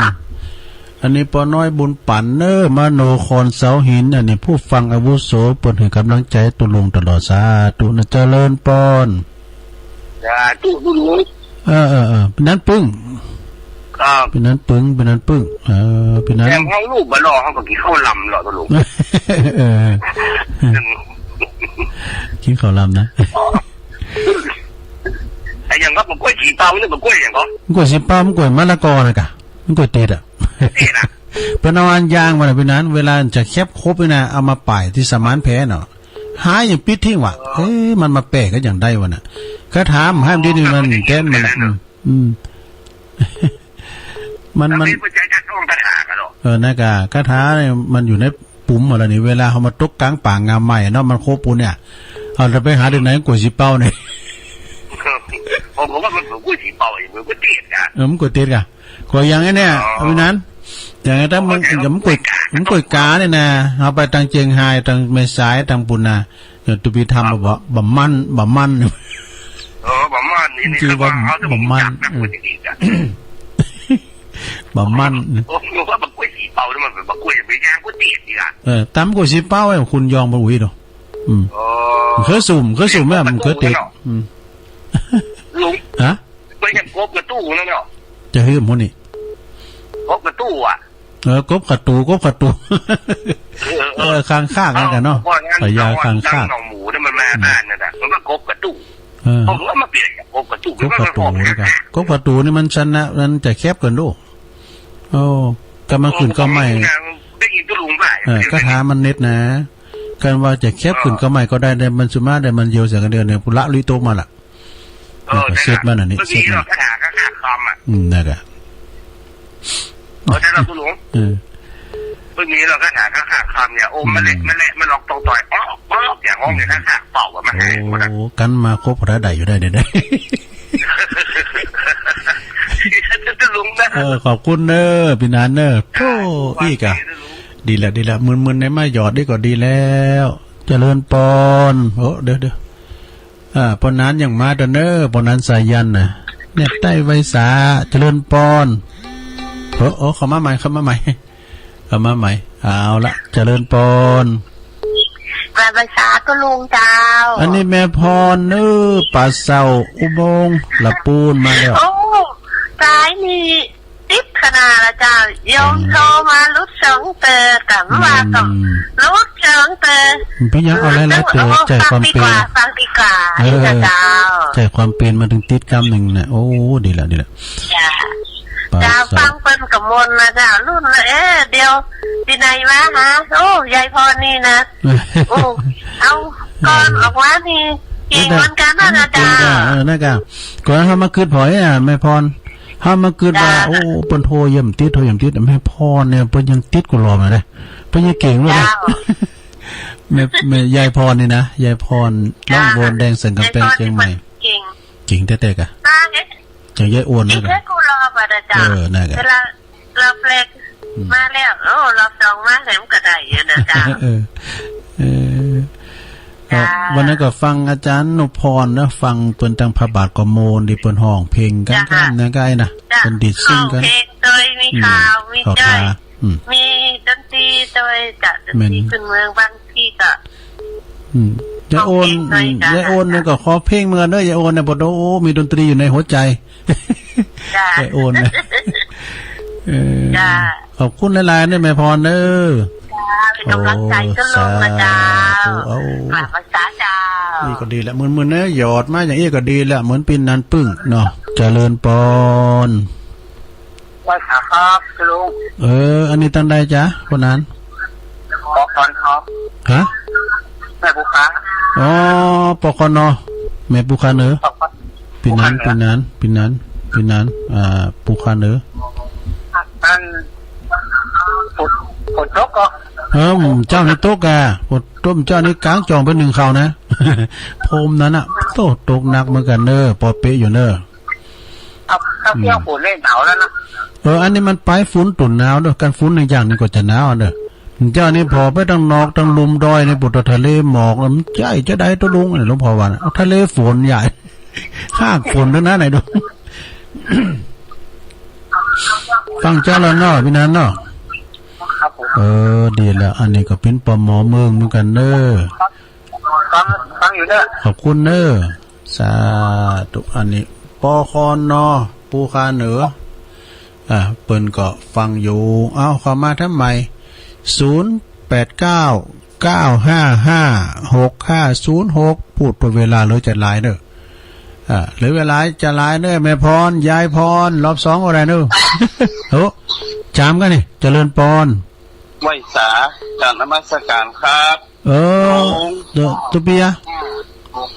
อันนี้ป้าน้อยบุญปันเนอะ มโนคอนเสาหิน อันนี้ผู้ฟังอาวุโส เปิ้นให้กำลังใจตุลุงตลอด สาธุนะ เจริญปอน สาธุตุลุง เออ เออ เออ พี่นั้นปึ้ง ครับ พี่นั้นปึ้ง พี่นั้นปึ้ง เออ พี่นั้น แต่ของลูกบ่รอเขาก็กินข้าวลำเหรอตกลง เออ กินข้าวลำนะ ไอ้อย่างก็มันกล้วยสีเปาเนี่ยมันกล้วยอย่างก็ มันกล้วยสีเปา มันกล้วยมะละกอนะกะ มันกล้วยติดอะ ติดอะ เปิ้นเอาอันยางมาน่ะ พี่นั้น เวลาจะแคบครบนี่นะ เอามาป่ายที่สมานแพเนาะ หาอย่างปิดทิ้งว่ะ เออ เอ๊ะ มันมาแปะก็อย่างใดวะน่ะ ก็ถามให้มันดีนี่ มันแก้นมันน่ะ อืม อืม มัน มัน มันมีปัจจัยจากช่วงคาถากันเหรอ เออ นะกะ คาถาเนี่ยมันอยู่ในปุ๋มหมดแล้วนี่ เวลาเขามาตกกลางป่างามใหม่เนาะ มันโคปูนเนี่ย เอาจะไปหาที่ไหนกล้วยสีเปาเนี่ย ผมก็ว่ามันเหมือนกล้วยสีเปาอยู่ เหมือนกล้วยเตียดอะ เออ มันกล้วยเตียดอะ ก็อย่างนี้เนี่ย อ๋อ พี่นั้น อย่างนี้ถ้ามัน อ๋อ จะมันกล้วย มันกล้วยกาเนี่ยนะ เอาไปทางเจียงไฮ้ ทางแม่สาย ทางปูนนะ เออ ตุปีทำ ครับ บ่ บ่มัน บ่มัน เออ บ่มันนี่ คือว่า เขาจะ บ่มัน รู้จักนะ เออ คนอย่างนี้จ้ะ บ่มัน โอ้ นึกว่าบักกล้วยสีเปานี่มันเป็นบักกล้วย เป็นยางก๋วยเตี๋ยวนี่ล่ะ เออ ตำกล้วยสีเปาไอ้คุณยองบ่อุ๋ยดอก อืม อ๋อ เคยสูม เคยสูมไหม มันเคยเตะ อืม ลุง ฮะ เป็นอย่างกบกระตู้นั่นเนาะ จะหื้อหมู่นี่ กบกระตู้อะ เออ กบกระตู กบกระตู เออ เออ เออ ข้างๆ นั่นกันเนาะ พญาข้างๆ หนองหมูนี่มันมาบ้านนั่นน่ะ มันก็กบกระตู้ เออ ผมว่ามันเปลี่ยนจากกบกระตู้ กบกระตู มันก็ นี่กะ กบกระตูนี่มันชนะ มันจะแคบเกินดู โอ้ ก็มันขึ้นก็ไม่ ได้ยินตุลุงบ่าย เออ คาถามันเน็ตนะ กันว่าจะแคบขึ้นก็ไม่ก็ได้ แต่มันสุมาได้มันเยียวใส่กันเดียวเนี่ย ปุระลุยโตมาละ เออ เออ เสร็จมันอันนี้ เมื่อกี้ เสร็จมัน เราคาถาก็ขาดคำอะ อืม นั่นแหละ เออ ใช่แล้วคุณลุง เออ เมื่อกี้เราคาถาก็ขาดคำเนี่ย โอ้ มันเละ อืม มันเละ มันออกตรงต่อย ออก ออก อย่างห้องเนี่ย อืม ถ้าขาดเป่าอะ มันหายหมดอะ โอ้ กันมาครบพอได้อยู่ได้ ได้ ได้ คุณลุงนะ เออ ขอบคุณเนอะ พี่นันเนอะ โธ่ อีกอะ ดีแล้ว ดีแล้ว มึนๆ ในมาหยอดนี่ก็ดีแล้ว เจริญปอน โอ้ เดี๋ยว เดี๋ยว อ่า ปอนั้นยังมาเด้อเนอะ ปอนั้นสายันน่ะ เนี่ย ใต้ไวสา เจริญปอน โอ้ โอ้ เข้ามาใหม่ เข้ามาใหม่ เข้ามาใหม่ เอาละ เจริญปอน กราบไหว้สาธุลุงเจ้า อันนี้แม่พรเนอะ ป่าเศร้า อุโมงค์ ละปูนมาแล้ว โอ้ สายนี่ ติดขนาดละเจ้า โยมโทรมาหลุดสองเตอร์ แต่ว่าก็ อืม หลุดสองเตอร์ เป็นหยังเอาหลายๆเตอร์ ฟังดีกว่า จ่ายความเป็น ฟังดีกว่า เออ นี่นะเจ้า จ่ายความเป็นมาถึงติดกำหนึ่งน่ะ โอ้ ดีแล้ว ดีแล้ว จ้า ป่า เจ้า เศร้า ฟังเปิ้นกะม่วนนะเจ้า รุ่นละ เอ๊ะ เดี๋ยว ที่ไหนวะฮะ โอ้ ยายพรนี่นะ โอ้ เอาก่อนออกมานี่ เก่งเหมือนกันนะเจ้า เออ นั่นกะ ก่อนเฮามาคิดพอเนี่ย แม่พร เฮามาคิดว่า เจ้า โอ้ เปิ้นโทรเยี่ยมติด โทรเยี่ยมติด แม่พรเนี่ย เปิ้นยังติดกูรอมาเลย เปิ้นยังเก่งเลยนะ เจ้า แม่ แม่ยายพรนี่นะ ยายพร เจ้า ร่องโวนแดงสันกำแพง ยายพร เชียงใหม่ เก่ง เก่งแท้ๆกะ อ่า เนี่ย จังยายอ้วนนะ ติดให้กูรอมานะเจ้า เออ นั่นกะ เวลา เราแปลก อืม มาแล้ว โอ้ รอบสองมาแล้วมันก็ได้อยู่นะจ๊ะ เออ เออ จ้า ก็วันนั้นก็ฟังอาจารย์นุพรนะ ฟังเปิ้นตั้งพระบาทก็โมนดี เปิ้นฮ้องเพลงกัน จ้า กันนะ ก็ไอ้นะ จ้า เปิ้นดีดซิ่งกัน ฮ้องเพลงโดยมี อืม ข่าว มี ขอบ จ้อย คุณ อืม มีดนตรีโดย จ้ะ ดนตรี แม่น พื้นเมืองบางทีก็ อืม ยายโอน อืม ยายโอนเนี่ยก็ขอเพลงเหมือนกันเด้อ ยายโอนเนี่ย บอกว่า โอ้ มีดนตรีอยู่ในหัวใจ จ้ะ ยายโอนนะ เออ จ้ะ ขอบคุณหลายๆ เด้อแม่พรเด้อ จ้ะ เป็นกำลังใจ โอ้ ก็ลงมา จ้า สาธุ เอา กราบไหว้สาเจ้า นี่ก็ดีละ มึนๆ นะ หยอดมาอย่างนี้ก็ดีละ เหมือนปีนั้นปึ้งเนาะ เจริญปอน ไหว้สาครับลุง เออ อันนี้ตั้งใดจ๊ะ คนนั้น ปอคอนครับ ฮะ แม่บุคคา อ๋อ ปอคอนเนาะ แม่บุคคาเนอะ ครับ ปีนั้น ปีนั้น ปีนั้น ปีนั้น อ่า บุคคาเนอะ อัน ฝน ฝนตกก็ เออ เจ้านี่ตกอ่ะ ฝนตก เจ้านี่กางจ่องไปนึ่งข้าวนะ โพมนั้นน่ะ โต ตกหนักเหมือนกันเนอะ ปอเปะอยู่เนอะ ครับ ถ้าเที่ยว อืม ฝนเนี่ยหนาวแล้วนะ เออ อันนี้มันปลายฝนต้นหนาวเด้อ กันฝนในอย่างนี้ก็จะหนาวเด้อ เจ้านี่ผ่อไปทางนอกทางลุ่มดอยนี่ ปุตตะทะเลหมอก มันใหญ่จะได้ตัวลุงเนี่ย หลวงพ่อว่าน่ะ เอาทะเลฝนใหญ่ หากฝนเท่านั้นไหนดู ฟังเจ้าแล้วเนาะ พี่นันเนาะ ครับผม เออ ดีแล้ว อันนี้ก็เป็นปอหมอเมืองเหมือนกันเนอะ ฟัง ฟังอยู่เนอะ ขอบคุณเนอะ สาธุ อันนี้ ปอคอนเนาะ ปูคาเหนือ อ่า เปิ้นก็ฟังอยู่ เอ้า เข้ามาทำไม ศูนย์แปดเก้า เก้าห้าห้า หกห้าศูนย์หก พูดเผื่อเวลาเหลือจะหลายเนอะ อ่า เหลือเวลาจะหลายเนอะ แม่พร ยายพร รอบสองอะไรเนอะ โอ้ จามกันนี่ เจริญปอน ไหว้สา กราบนมัสการครับ เออ ครับผม ตุ ตุเปีย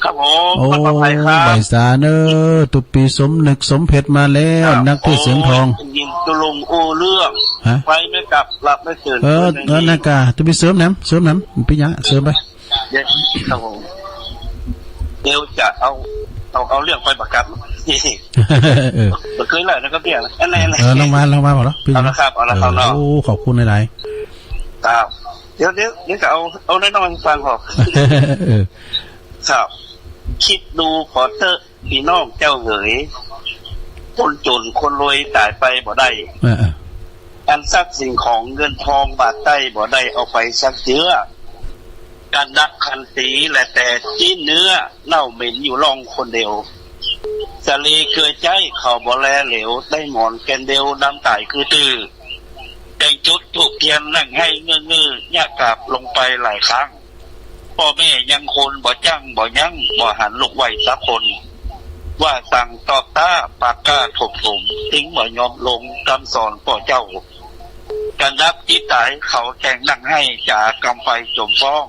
ครับผม โอ้ ขออภัยครับ ไหว้สาเนอะ ตุปีสมนึกสมเพชรมาแล้ว ครับ นักเทศน์เสียงทอง โอ้ย ยินตุลุงอู้เรื่อง ฮะ ไปไม่กลับ หลับไม่ตื่น เออ คืนไม่มี เออ นักกา ตุปีเสริมแหนม เสริมแหนม ปีหยัง เสริมไป เดี๋ยว ครับผม เดี๋ยวจะเอา เอา เอาเรื่องไปประกัน เออ บ่เคยเล่านะครับเนี่ย อันไหน เออ ลองมา ลองมาบอกแล้ว ปีหยัง เอาละครับ เอาละครับ เออ เนาะ โอ้ ขอบคุณหลายๆ ครับ เดี๋ยว เดี๋ยว เดี๋ยวจะเอา เอาน้อยๆ ให้ฟังก่อน เออ ครับ คิดดูก่อนเถอะพี่น้องเจ้าเหย คนจนคนรวยตายไปบ่ได้ เออ เออ อันทรัพย์สิ่งของเงินทองบาทใต้บ่ได้เอาไปสักเจื้อ กันดักคันตีและแต่ตี้เนื้อ เน่าเหม็นอยู่ร่องคนเดียว สาลีเกลือใจ๊เขาบ่แลเหลว ได้หมอนแก่นเดียวดำต๋ายคือตื้อ แต่งจุดธูปเทียนนั่งไห้เงื้อๆ ยะกราบลงไปหลายครั้ง ป้อแม่ยังคนบ่จั้งบ่ยั้ง บ่หันลูกไหว้สักคน ว่าสั่งตอบต้าปากกล้าถมถม ติ๊งบ่ยอมลงกำสอนป้อเจ้า กันดับจิตต๋ายเขาแต่งนั่งไห้จ๋ากำไปจมฟ้อง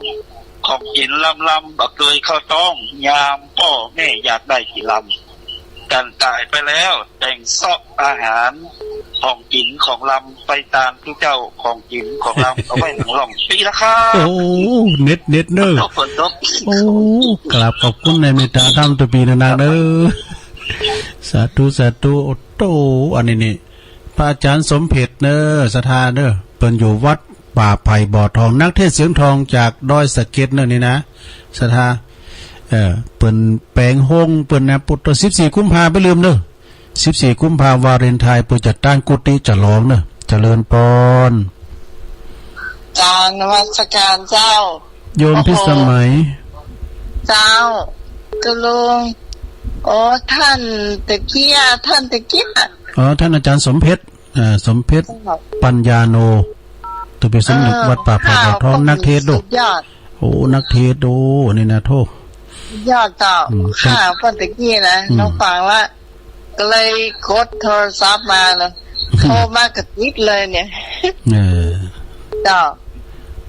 ของกิ๋นลำๆ บ่เกยเข้าต้อง ยามป้อแม่อยากได้กิ๋นลำ กันต๋ายไปแล้วแต่งเซาะอาหาร ของกิ๋นของลำไปตามตุ๊เจ้า ของกิ๋นของลำเอาไว้หลังล่อง ปีละครับ โอ้ เน็ต เน็ตเนอะ ฝนตก โอ้ กราบขอบคุณในเมตตาธรรมตุ๊ปีนักๆ เนอะ สาธุ สาธุ โอ้โต อันนี้นี่ พระอาจารย์สมเพชรเนอะ ศรัทธาเนอะ เปิ้นอยู่วัดป่าไผ่บ่อทอง นักเทศน์เสียงทองจากดอยสะเก็ดเนอะนี่นะ ศรัทธา เออ เปิ้นแป๋งโฮงเปิ้นนะ ปุตตะ สิบสี่กุมภา บ่าลืมเนอะ สิบสี่กุมภาวาเลนไทน์ เปิ้นจะตั้งกุฏิฉลองเนอะ เจริญปอน กราบนมัสการเจ้า โยมพิสมัย โอ้โห เจ้า คุณลุง โอ้ ท่านตะเกียะ ท่านตะเกียะ อ๋อ ท่านอาจารย์สมเพชร อ่า สมเพชร เจ้า ปัญญาโน ตุ๊ปีสมนึก เออ วัดป่าไผ่บ่อทอง นักเทศน์โด สุดยอด โอ้ นักเทศน์โด นี่นะโธ่ สุดยอดเจ้า อืม ค่ะ เปิ้นตะกี้นะ อืม น้องฟังละ ก็เลยกดโทรศัพท์มาเลย โทรมากระติดเลยเนี่ย เออ เจ้า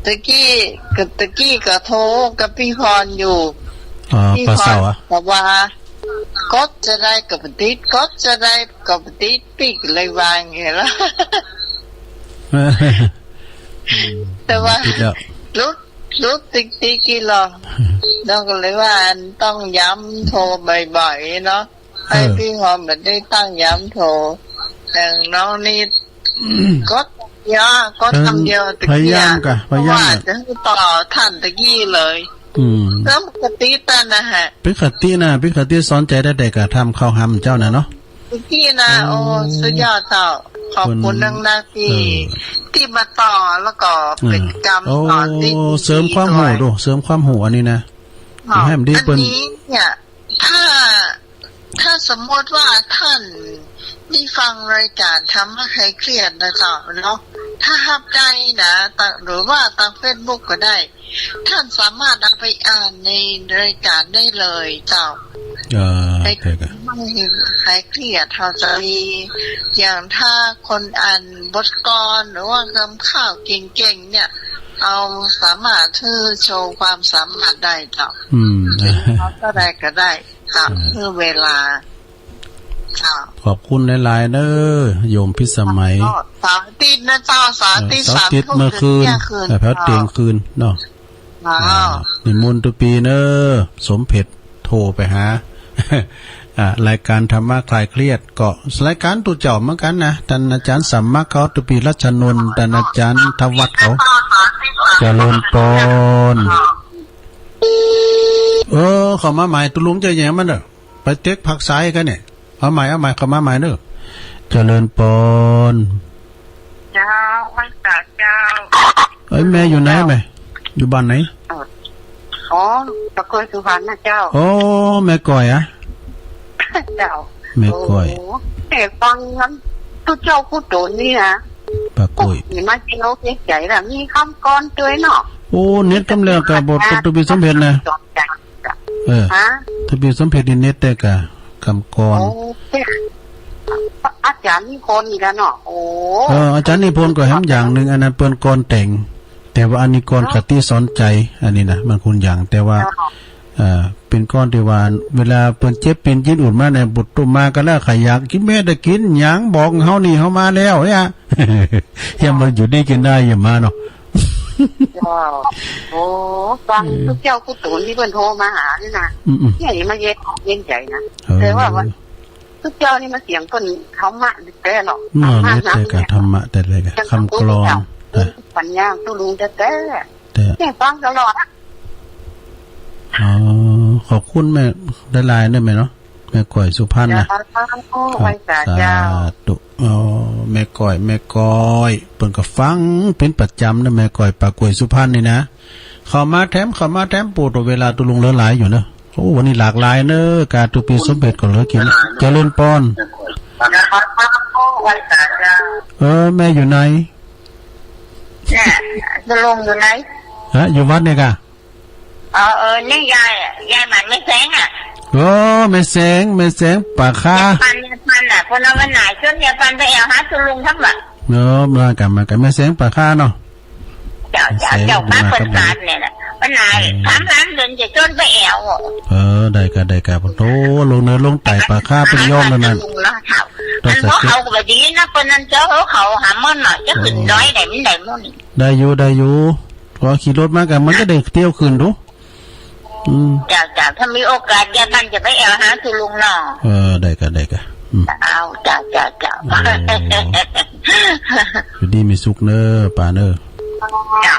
ตะกี้ กะ ตะกี้ก็โทรกับพี่พรอยู่ อ๋อ พี่พร ปะเสาอะ บอกว่า กดจะได้ก็บ่ติด กดจะได้ก็บ่ติด ปิ๊กเลยวางไงล่ะ อืม แต่ว่า ติดแล้ว หลุด หลุดติ๊กติ๊กอีหลี น้องก็เลยว่าอันต้องย้ำโทรบ่อยๆ เนาะ ให้ เออ พี่หอมแบบได้ตั้งย้ำโทร อย่างน้องนี่ อืม กด ยอก็คำเดียวตะกี้ พยายามกะ พยายามกะ เพราะว่าจะให้ต่อท่านตะกี้เลย อืม ก็ปกติตันนะฮะ ปกตินะ ปกติสอนใจได้แต่กะทำเข้าหาเจ้าน่ะเนาะ ตะกี้นะ โอ้ โอ้ สุดยอดเจ้า ขอบคุณ เพิ่น นักๆ ที่ เออ ที่มาต่อแล้วก็เป็น เออ กรรมสอนที่ โอ้ ดีๆ เสริมความรู้ ด้วย ดู เสริมความรู้อันนี้นะ อ๋อ ให้มันดี อัน เปิ้น นี้เนี่ย ถ้า ถ้าสมมติว่าท่านได้ฟังรายการธรรมะคลายเครียดนะเจ้าเนาะ ถ้าฮับได้นะ ตะ- หรือว่าตางเฟซบุ๊กก็ได้ ท่านสามารถเอาไปอ่านในรายการได้เลยเจ้า เออ ใน ใช่ครับ ธรรมะคลายเครียด เราจะมี อย่างถ้าคนอ่านบทกลอนหรือว่าคำข่าวเก่งๆ เนี่ย เอาสามารถที่โชว์ความสามารถได้เจ้า อืม เป็นเขาก็ได้ก็ได้ เจ้า เออ เพื่อเวลา เจ้า ขอบคุณหลายๆ เด้อ โยมพิสมัย เจ้า เสาร์อาทิตย์นะเจ้า เสาร์อาทิตย์ เออ เสาร์อาทิตย์ สามทุ่ม เมื่อคืน ถึงเที่ยงคืน เออ แป๊บเตียงคืนเนาะ เจ้า อ่า นิมนต์ตุปีเนอ สมเพชรโทรไปหา อ่า รายการธรรมะคลายเครียด ก็รายการตุ๊เจ้าเหมือนกันนะ ท่านอาจารย์สมัครเขา ตุปีรัชนนท์ ท่านอาจารย์ธวัฒน์เขา เจริญปอน เออ เข้ามาใหม่ ตุลุงจะแย่งมันเด้อ ไปเต็กผักสายกันเนี่ย เอาใหม่ เอาใหม่ เข้ามาใหม่เด้อ เจริญปอน เจ้า ไหว้สาเจ้า เอ้ย แม่อยู่ไหนแม่ อยู่บ้านไหน เอ่อ อ๋อ ตะเกียงสุพรรณนะเจ้า โอ้ แม่ก้อยอะ เจ้า แม่ก้อย โอ้ แต่ฟังนั้นตุ๊เจ้าผู้โตนี่นะ ป้าก้อย นี่มาเจ้าเสียใจละ มีคำกลอนด้วยเนาะ โอ้ เน็ตกำเริบกับบทตุปีสมเพชรนะ สนใจ เออ ฮะ ทะเบียนสมเพชรนี่เน็ตแต่กะกำกร โอ้ อาจารย์นิพนธ์นี่ละเนาะ โอ้ เออ อาจารย์นิพนธ์ก็แหมอย่างหนึ่ง อันนั้นเปิ้นกรแต่ง แต่ว่าอันนี้กรคติสอนใจ อันนี้นะ มันคนอย่าง แต่ว่า เจ้า เอ่อ เป็นกรที่ว่า เวลาเปิ้นเจ็บเปิ้นยินอุ่นมาเนี่ย บุตรตุ้มมาก็แล้ว ใครอยากกินเม็ดได้กิน หยังบอกเฮานี่ เฮามาแล้วเนี่ย อย่ามาอยู่ดีกินได้ อย่ามาเนาะ เจ้า โอ้ ฟัง เออ ตุ๊เจ้าผู้โตนี่เปิ้นโทรมาหานี่นะ อืมๆ เนี่ยมาเย็น เย็นใจนะ เออ แต่ว่า ว่าตุ๊เจ้านี่มาเสียงเปิ้นธรรมะแท้เนาะ เนาะ ธรรมะ เนาะ แต่กะธรรมะแต่เลยกะ เสียง คำกลอน ตุ๊เจ้า เออ ปัญญาตุ๊ลุงแท้ๆ แต่ เนี่ยฟังตลอดอะ อ๋อ ขอบคุณแม่หลายๆ เด้อแม่เนาะ แม่ก้อยสุพรรณนะ เจ้า ครับ ไหว้สาเจ้า สาธุ อ๋อ แม่ก้อย แม่ก้อย เปิ้นก็ฟังเป็นประจำนะ แม่ก้อย ป้าก้อยสุพรรณนี่นะ เข้ามาแถม เข้ามาแถม โปรดเวลาตุลุงเหลือหลายอยู่เนอะ โอ้ วันนี้หลากหลายเนอะ กาตุปีสมเพชรก็เหลือกิน เจริญปอน ไหว้สาเจ้า เออ แม่อยู่ไหน เนี่ย ตุลุงอยู่ไหน ฮะ อยู่วัดเนี่ยกะ เออ เออ นี่ยาย ยายหมันแม่แสงอะ โอ้ แม่แสง แม่แสงป่าคา ยายปัน ยายปันอะ คนเอาวันไหนชวนยายปันไปแอวหาตุลุงทั้งหมด เนาะ มากัน มากัน แม่แสงป่าคาเนาะ เจ้า เจ้า แม่แสง เจ้า มากับ ปราสาทเนี่ยนะ วันไหน เออ ถามหลานเดินจะชวนไปแอว เออ ได้กะ ได้กะ โอ้ ลงเหนือลงใต้ป่าคาเป็นย่อมแล้วนั่น ตุลุงเนาะ เฒ่า ต้อง มันบ่ สังเกต เอาก็บ่ดีนะ คนนั้นเจ้าเขาหาเมินเนาะ จะขึ้นดอยได้มันได้มื้อนี้ ได้อยู่ ได้อยู่ พอขี่รถมากัน มันก็ได้เที่ยวคืนดู อืม จ้ะ จ้ะ ถ้ามีโอกาสยายปันจะไปแอวหาตุลุงเนาะ เออ ได้กะ ได้กะ อืม เอา จ้ะ จ้ะ จ้ะ โอ้ อยู่ดีมีสุขเนอะ ป้าเนอะ จ้ะ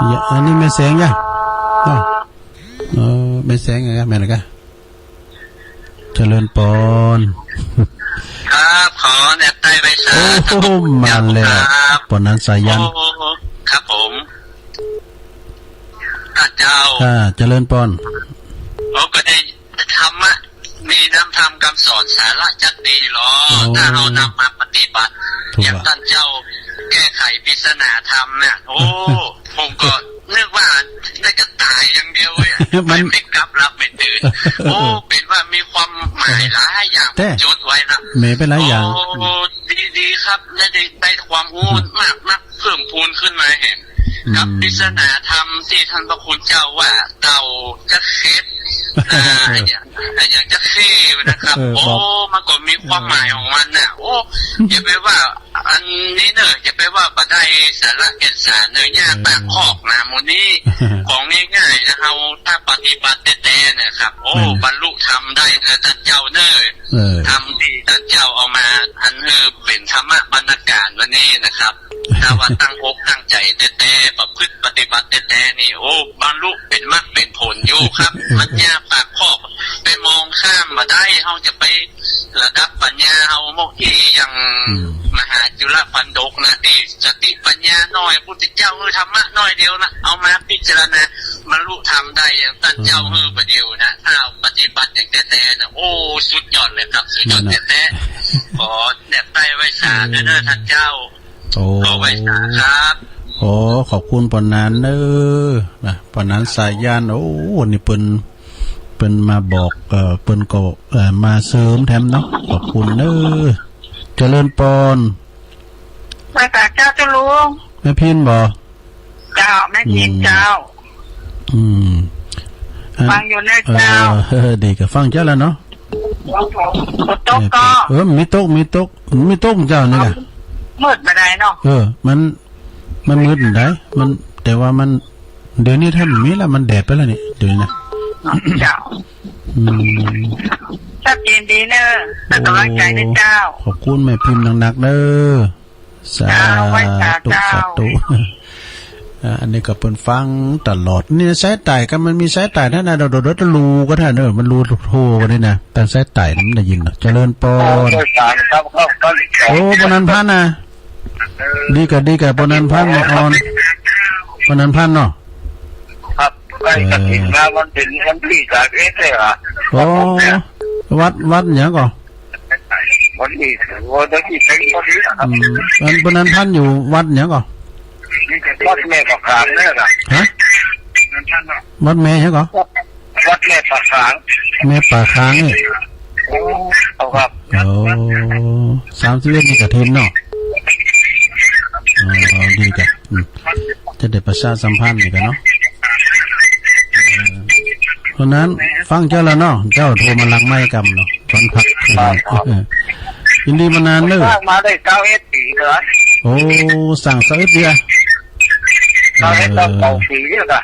อย่า อันนี้แม่แสงจ้ะ เอ้า เออ แม่แสงไง แม่นกะ เจริญปอน ครับ ขอแนบใต้ใบสา โอ้โห ธุ มาแล้ว ครับ ปอนนั้นสายัน โอ้ ครับผม ท่านเจ้า อ่า เจริญปอน ผมก็ได้ธรรมะ มีน้ำธรรมคำสอนสาระจักดีหรอ โอ้ ถ้าเอานำมาปฏิบัติ ถูก อย่าง อะ ท่านเจ้าแก้ไขปริศนาธรรมเนี่ย โอ้ ผมก็นึกว่าได้กระต่ายอย่างเดียวเลยอะ มัน ไม่กลับหลับไม่ตื่น โอ้ เป็นว่ามีความหมายหลายอย่าง แต่ จดไว้นะ แหม เป็นหลายอย่าง โอ้ ดี ดีครับ ได้ ได้ ได้ความรู้มากนัก เพิ่มพูนขึ้นมาแหม ครับ อืม ปริศนาธรรมที่ท่านพระคุณเจ้าว่าเต่าจะเข็ด อ่า อย่าง อย่างจักซี่นะครับ เออ โอ้ บอก มันก็มีความหมายของมันน่ะ โอ้ อย่าไปว่าอันนี้เนอะ อย่าไปว่าบ่ได้สาระแก่นสารเนอะ ย่า เออ ปากคอกนะ หมู่นี้ ของง่ายๆนะ เฮาถ้าปฏิบัติแต๊ๆนะครับ โอ้ นั่นน่ะ บรรลุธรรมได้นะ ต้านเจ้าเนอะ เออ ธรรมที่ต้านเจ้าเอามา อันเออ เป็นธรรมะบรรณาการวันนี้นะครับ ถ้าว่าตั้งอกตั้งใจแต๊ๆ ประพฤติปฏิบัติแต๊ๆ นี่ โอ้ บรรลุเป็นมรรคเป็นผลอยู่ครับ มันย่าปากคอก ไปมองข้ามบ่ได้ เฮาจะไประดับปัญญาเฮาหมกที่อย่าง อืม มหาจุลปัณณกนะ ที่สติปัญญาน้อย พุทธเจ้าคือธรรมะน้อยเดียวนะ เอามาพิจารณาบรรลุธรรมได้อย่างต้านเจ้า อืม คือประเดี๋ยวนะ ถ้าปฏิบัติอย่างแต๊ๆ นะ โอ้ สุดยอดเลยครับ สุดยอด นั่นน่ะ แต๊ๆ ขอแนบใต้ไหว้สาเด้อ เออ ต้านเจ้า โอ้ ขอไหว้สาครับ โอ้ ขอบคุณป้อหนานเด้อ นะ ป้อหนานสายัน โอ้ นี่เปิ้น เปิ้นมาบอก เอ่อ เปิ้นก็ เอ่อ มาเสริมแถมเนาะ ขอบคุณเด้อ เจริญปอน ไหว้สาเจ้า เจ้าลุง แม่พินบ่ เจ้า แม่พิน อืม เจ้า อืม ฟังอยู่นะเจ้า เออ ดีก็ฟังเจ้าแล้วเนาะ ฝนตกก็ เออ มีตก มีตก มีตกเจ้านี่กะ มืดบ่ได้เนาะ เออ มัน มันมืดบ่ได้ มัน แต่ว่ามัน เดี๋ยวนี้ถ้ามันมีแล้ว มันแดดไปแล้วนี่ เดี๋ยวนี้นะ เจ้า อืม ชัดเจนดีเนอะ เป็นกำลังใจนะเจ้า โอ้ ขอบคุณแม่พิมพ์หนักๆ เด้อ สาธุ เจ้า ไหว้สาเจ้า สาธุ อ่า อันนี้ก็เปิ้นฟังตลอด นี่สายใต้ก็มันมีสายใต้นั่นน่ะ โดดๆ ลูก็ท่านเนอะ มันลูโทรกันนี่นะ แต่สายใต้มันได้ยินเนอะ เจริญปอน ครับ ครับ ครับ ครับ โอ้ ป้อหนานพันธุ์นะ ดีกะ ดีกะ ป้อหนานพันธุ์ แม่ออน ป้อหนานพันธุ์เนาะ ครับ ใกล้กฐินนะ เออ มันเป็นวันที่สามสิบเอ็ดเลยอะ โอ้ วัด วัดหยังก่อ วันที่ วันที่เจ็ดพอดีนะครับ อืม อันป้อหนานพันธุ์อยู่วัดหยังก่อ วัดแม่ปากขางเนี่ยครับ ฮะ วัดแม่หยังก่อ วัดแม่ปากขาง แม่ปากขางนี่ เอาครับ โอ้ สามสิบเอ็ดนี่กฐินเนาะ อ๋อ ดีจ้ะ อืม จะได้ประชาสัมพันธ์นี่กันเนาะ เออ เพราะนั้นฟังเจ้าแล้วเนาะ เจ้าโทรมาหลังไมค์กำเนาะ ตอนพักคืน ครับ ครับ เออ ยินดีมานานเนอะ สร้างมาได้เก้าเอ็ดปีแล้ว โอ้ สร้างซาวเอ็ดเดีย เก้าเอ็ด เออ เก้าเก้าปีเนี่ยค่ะ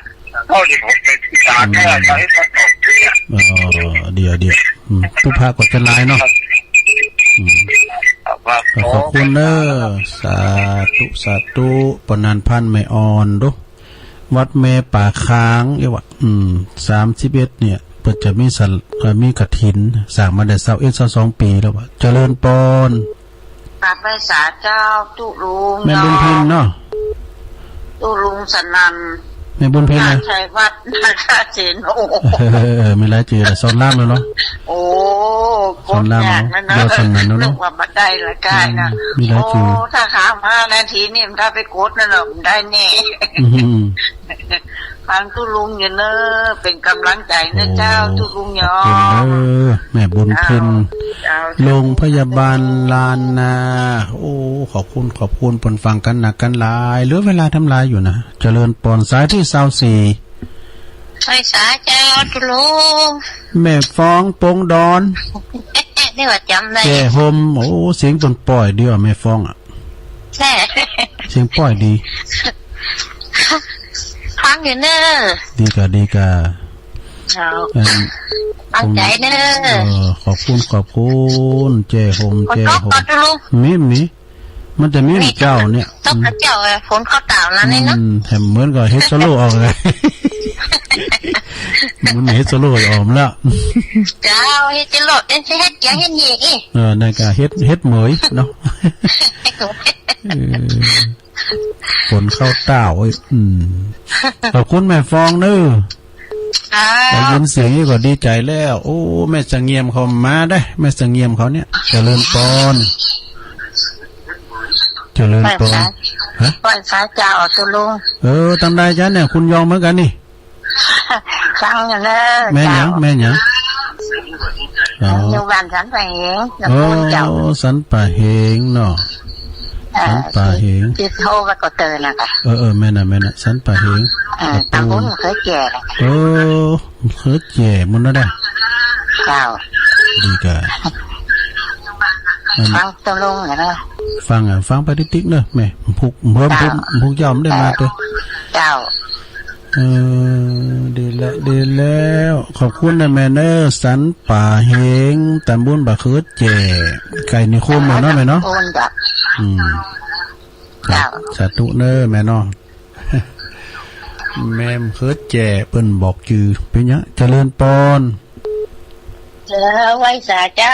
เก้าสิบหกเป็นปีศาจเนี่ย อืม เก้าเอ็ด เก้าเก้าปีเนี่ย อ๋อ เดี๋ยว เดี๋ยว อืม ตู้พระก็จะลายเนาะ อืม ครับ ขอบคุณเนอะ สาธุ สาธุ ป้อหนานพันธุ์แม่ออนดู วัดแม่ปากขาง เอ้ยว่า อืม สามสิบเอ็ดเนี่ย เปิ้นจะมีสะ เอ่อ มีกฐิน สร้างมาได้ซาวเอ็ด ซาวสองปีแล้วว่า เจริญปอน กราบไหว้สาเจ้า ตุ๊ลุง แม่บุญพิมพ์เนาะ ตุ๊ลุงสนั่น แม่บุญพิมพ์นะ นาชัยวัฒน์ นาคาเสน โอ้โห เออ มีหลายจื่อละ สอนรามแล้วเนาะ โอ้ สอนรามเนาะ กดยากนะเนาะ เดี๋ยวสอนรามเนาะ นึกว่าบ่ได้ละกายนะ อืม มีหลายจื่อ โอ้ ถ้าถามห้านาทีนี่มันถ้าไปกดนั่นน่ะ มันได้แน่ อืม ฟังตุ๊ลุงอยู่เนอะ เป็นกำลังใจนะเจ้า โอ้ ตุ๊ลุงยอ ขอบคุณเด้อ แม่บุญพิมพ์ เจ้า โรงพยาบาลล้านนา โอ้ ขอบคุณ ขอบคุณ เปิ้นฟังกันนักกันหลาย เหลือเวลาทำลายอยู่นะ เจริญปอน สายที่ซาวสี่ ไหว้สาเจ้าตุ๊ลุง แม่ฟองปงดอน นี่ว่าจำได้ แจ้ห่ม โอ้ เสียงเปิ้นป้อยดีอ่ะ แม่ฟองอ่ะ แท้ เสียงป้อยดี ฟังอยู่เนอะ ดีกะ ดีกะ เอา อัน ตั้งใจเนอะ เออ ขอบคุณ ขอบคุณ แจ้ห่ม แจ้ห่ม ขอโทษก่อนตุ๊ลุง มี มี มันจะมี มี เจ้าเนี่ย ตกกระเจ้า อืม เออ ฝนเข้าตาวแล้วนี่เนาะ อืม แถมเหมือนกับเฮ็ดโซโล่ออกเลย มันเฮ็ดโซโล่ออกแล้ว เจ้า เฮ็ดโซโล่ เอ็นซีเฮ็ดเกียงเฮ็ดนี่อีก เออ นั่นก็เฮ็ด เฮ็ดเหมยเนาะ เออ ฝนเข้าตาว เอ้ย อืม ขอบคุณแม่ฟองเนอะ ค่ะ ได้ยินเสียงนี่ก็ดีใจแล้ว โอ้ แม่เสงี่ยมเขามาได้ แม่เสงี่ยมเขาเนี่ย เจริญปอน เจริญปอน ไหว้สา ฮะ ไหว้สาเจ้าตุ๊ลุง เออ ตั้งได้จ้ะเนี่ย คุณยองเหมือนกันนี่ ฟังอยู่เนอะ แม่หยัง เจ้า แม่หยัง อ๋อ อยู่บ้านสันป่าเหง โอ้ ตำบลเจ้า สันป่าเหงเนาะ เออ สันป่าเหง ติดโทรไปก็เตือนนะกะ เออ เออ แม่นน่ะ แม่นน่ะ สันป่าเหง เออ ตำบลเขือแจ้ เออ เขือแจ้หมดแล้วเด้อ เจ้า ดีกะ ฟังตกลงนะ ฟังอ่ะ ฟังไปติ๊กๆ เนอะแม่ ผูก เพิ่ม เจ้า ผูก ผูกยอมได้มาเตอะ เจ้า เออ ดีแล้ว ดีแล้ว ขอบคุณนะแม่เนอะ สันป่าเฮง ตำบลบะเขือแจ้ ไก่นิคมเนาะแม่เนาะ โอนจ้ะ อืม ครับ เจ้า สาธุเนอะแม่เนาะ แม่มะเขือแจ้เปิ้นบอกจื่อ เป๋นหยัง เจริญปอน เจ้า ไหว้สาเจ้า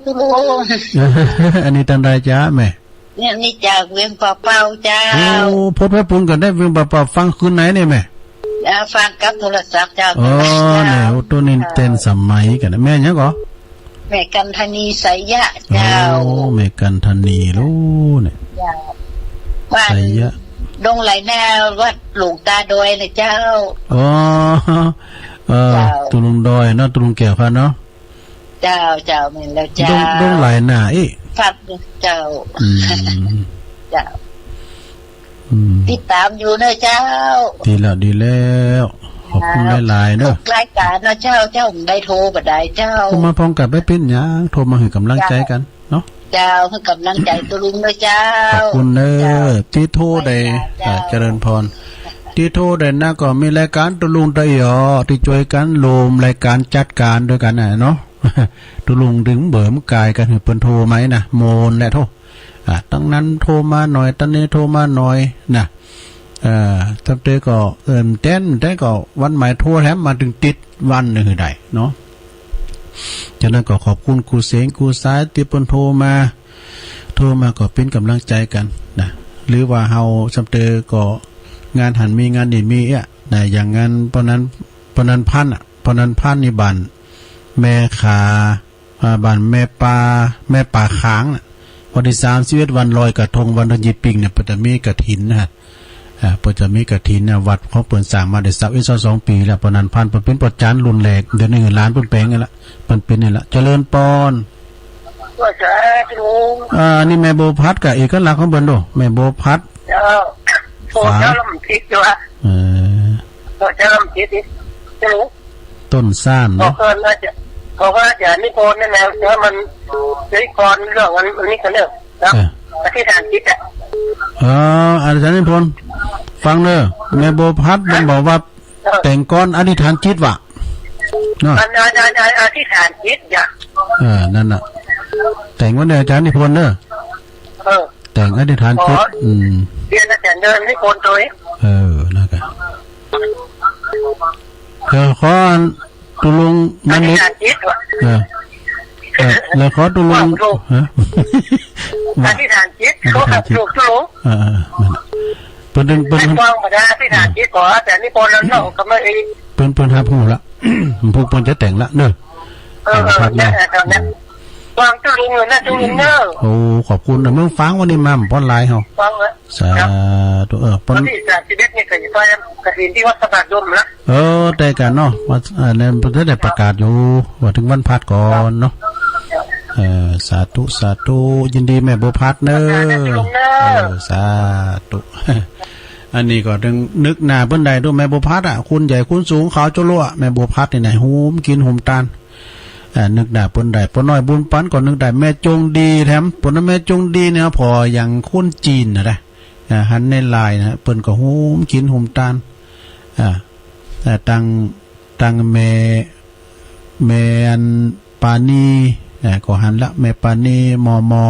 ตุลุง อันนี้ตังใดจ๊ะแม่ เนี่ย นี่จากเวียงป่าเป้าเจ้า โอ้ พดพระปุณกันได้เวียงป่าเป้า ฟังคืนไหนเนี่ยแม่ เอ่อ ฟังกับโทรศัพท์เจ้า อ๋อ โทรศัพท์เจ้า เนี่ย โอ้ ตัวนี้เต้นสมัยกันนะ แม่หยังก่อ แม่กันธนีไสยะเจ้า โอ้ แม่กันธนีลูกเนี่ย เจ้า บ้าน ไสยะ ดงไหลนา วัดหลวงตาดอยนะเจ้า อ๋อ เออ เจ้า ตุลุงดอยเนาะ ตุลุงแก้วครับเนาะ เจ้า เจ้า แม่นแล้วเจ้า ดง ดงไหลนา เอ๊ะ ครับ เจ้า อืม เจ้า อืม ติดตามอยู่เนอะเจ้า ดีแล้ว ดีแล้ว ขอบคุณหลายๆ เนอะ รายการเนอะเจ้า เจ้าได้โทรบ่ได้เจ้า โทรมาพร้อมกัน บ่เป๋นหยัง โทรมาหื้อกำลังใจ๋กันเนาะ เจ้า หื้อกำลังใจ๋ตุลุงเนอะเจ้า ขอบคุณเนอะ เจ้า ตี้โทรได้ เจ้า อ่า เจริญพร ตี้โทรได้นะ ก็มีรายการตุลุงตะเอียว ตี้จ้วยกันโฮมรายการจัดการด้วยกันน่ะเนาะ ตุลุงดึงเบอร์มันกายกัน หื้อเปิ้นโทรมานะ โมนแหละโทร อ่า ตังนั้นโทรมาหน่อย ตังนี้โทรมาหน่อยนะ เอ่อ ตำเตอก็ เอิ่ม แต๊น แต๊นก็วันหมายโทรแถมมาตึงติดวันหนึ่งหื้อได้เนาะ ฉะนั้นก็ขอบคุณกู้เสงกู้สายตี้เปิ้นโทรมา โทรมาก็เป๋นกำลังใจ๋กันนะ หรือว่าเฮาตำเตอก็งานหั้นมีงานนี่มีเอี้ยนะ อย่างงานปอนัน ปอนันพันธุ์อะ ปอนันพันธุ์นี่บ้านแม่ขา อ่า บ้านแม่ป่า แม่ป่าขางน่ะ วันตี้สามสิบเอ็ดวันลอยกระทง วันตี้ยี่ปิ้งเนี่ย เปิ้นจะมีกฐินนะ อ่า เปิ้นจะมีกฐินนะ วัดของเปิ้นสร้างมาได้ซาวเอ็ดซาวสองปี๋แล้ว ปอนันพันธุ์เปิ้นเป๋นปอจารย์รุ่นแรก เดี๋ยวนี้หลานเปิ้นแป๋งนี่ละ เปิ้นเป๋นนี่ละ เจริญปอน ว่าสาธุ อ่า อันนี้แม่บัวพัดกับเอกลักษณ์ของเปิ้นโด แม่บัวพัด เจ้า โอ้ เจ้าลำผิดอยู่อะ เออ โอ้ เจ้าลำผิดอีก เจ้า ต้นซ่านเนาะ ขอเกินว่าจะ ขอว่าจะนิพนธ์นั่นแหละ เดี๋ยวมัน นิพนธ์เรื่องอันนี้กันเนอะ ครับ เออ อธิษฐานจิตอะ เออ อาจารย์นิพนธ์ ฟังเนอะ แม่บัวพัดมันบอกว่า เออ แต่งก่อนอธิษฐานจิตว่ะ เนาะ อัน อัน อัน อัน อธิษฐานจิตจ้ะ เออ นั่นน่ะ แต่งไว้เนอะ อาจารย์นิพนธ์เนอะ เออ แต่งอธิษฐานจิต ขอ อืม เรียนอาจารย์เดินนิพนธ์โดย เออ นั่นก็ เออ ขออันตุลุงมานิด อธิษฐานจิตว่ะ เออ เออ แล้วขอตุลุง ว่าถูก ฮะ อธิษฐานจิต อธิษฐานจิต เขาถูกตุลุง เออ เออ เออ นั่นน่ะ เปิ้น เปิ้น เปิ้น เปิ้น ฟังมาได้ อธิษฐานจิตก่อน แต่นี่พอเราเนาะ ก็ไม่ เปิ้น เปิ้นฮับฮู้ละ พวกเปิ้นจะแต่งละเนอะ เออ แต่งภาพ เออ นะ นั่นแหละ ตอนนั้น อืม วางตู้ลุงเลยนะ ตู้ลุงเนอะ โอ้ ขอบคุณนะ เมืองฟังวันนี้มาบ่หลายเฮา ฟังแล้ว สาธุ ครับ เออ เปิ้น วันที่สามสิบเอ็ดนี่ก็จะไปกฐินที่วัดพระบาทดมนะ เออ ได้กันเนาะ ว่า อ่า เนี่ย เปิ้นได้ประกาศอยู่ ว่าถึงวันพัดก่อนเนาะ เออ สาธุ สาธุ ยินดีแม่บัวพัดเนอะ สาธุ เออ สาธุ อันนี้ก็ตึงนึกหน้าเปิ้นได้โด แม่บัวพัดอะ คุณใหญ่คุณสูงขาวจั๊วะลัวะ แม่บัวพัดนี่นะ โฮมกิ๋นโฮมตาน อ่า นึกหน้าเปิ้นได้ ป้อน้อยบุญปันก็นึกได้ แม่จงดีแถม ป้อน้อยแม่จงดีเนี่ย ผ่ออย่างคนจีนนะนะ อ่า หันในไลน์นะ เปิ้นก็โฮมกิ๋นโฮมตาน อ่า อ่า ตัง ตังแม่ แม่อันปานี อ่า ก็หันละ แม่ปานี มอมอ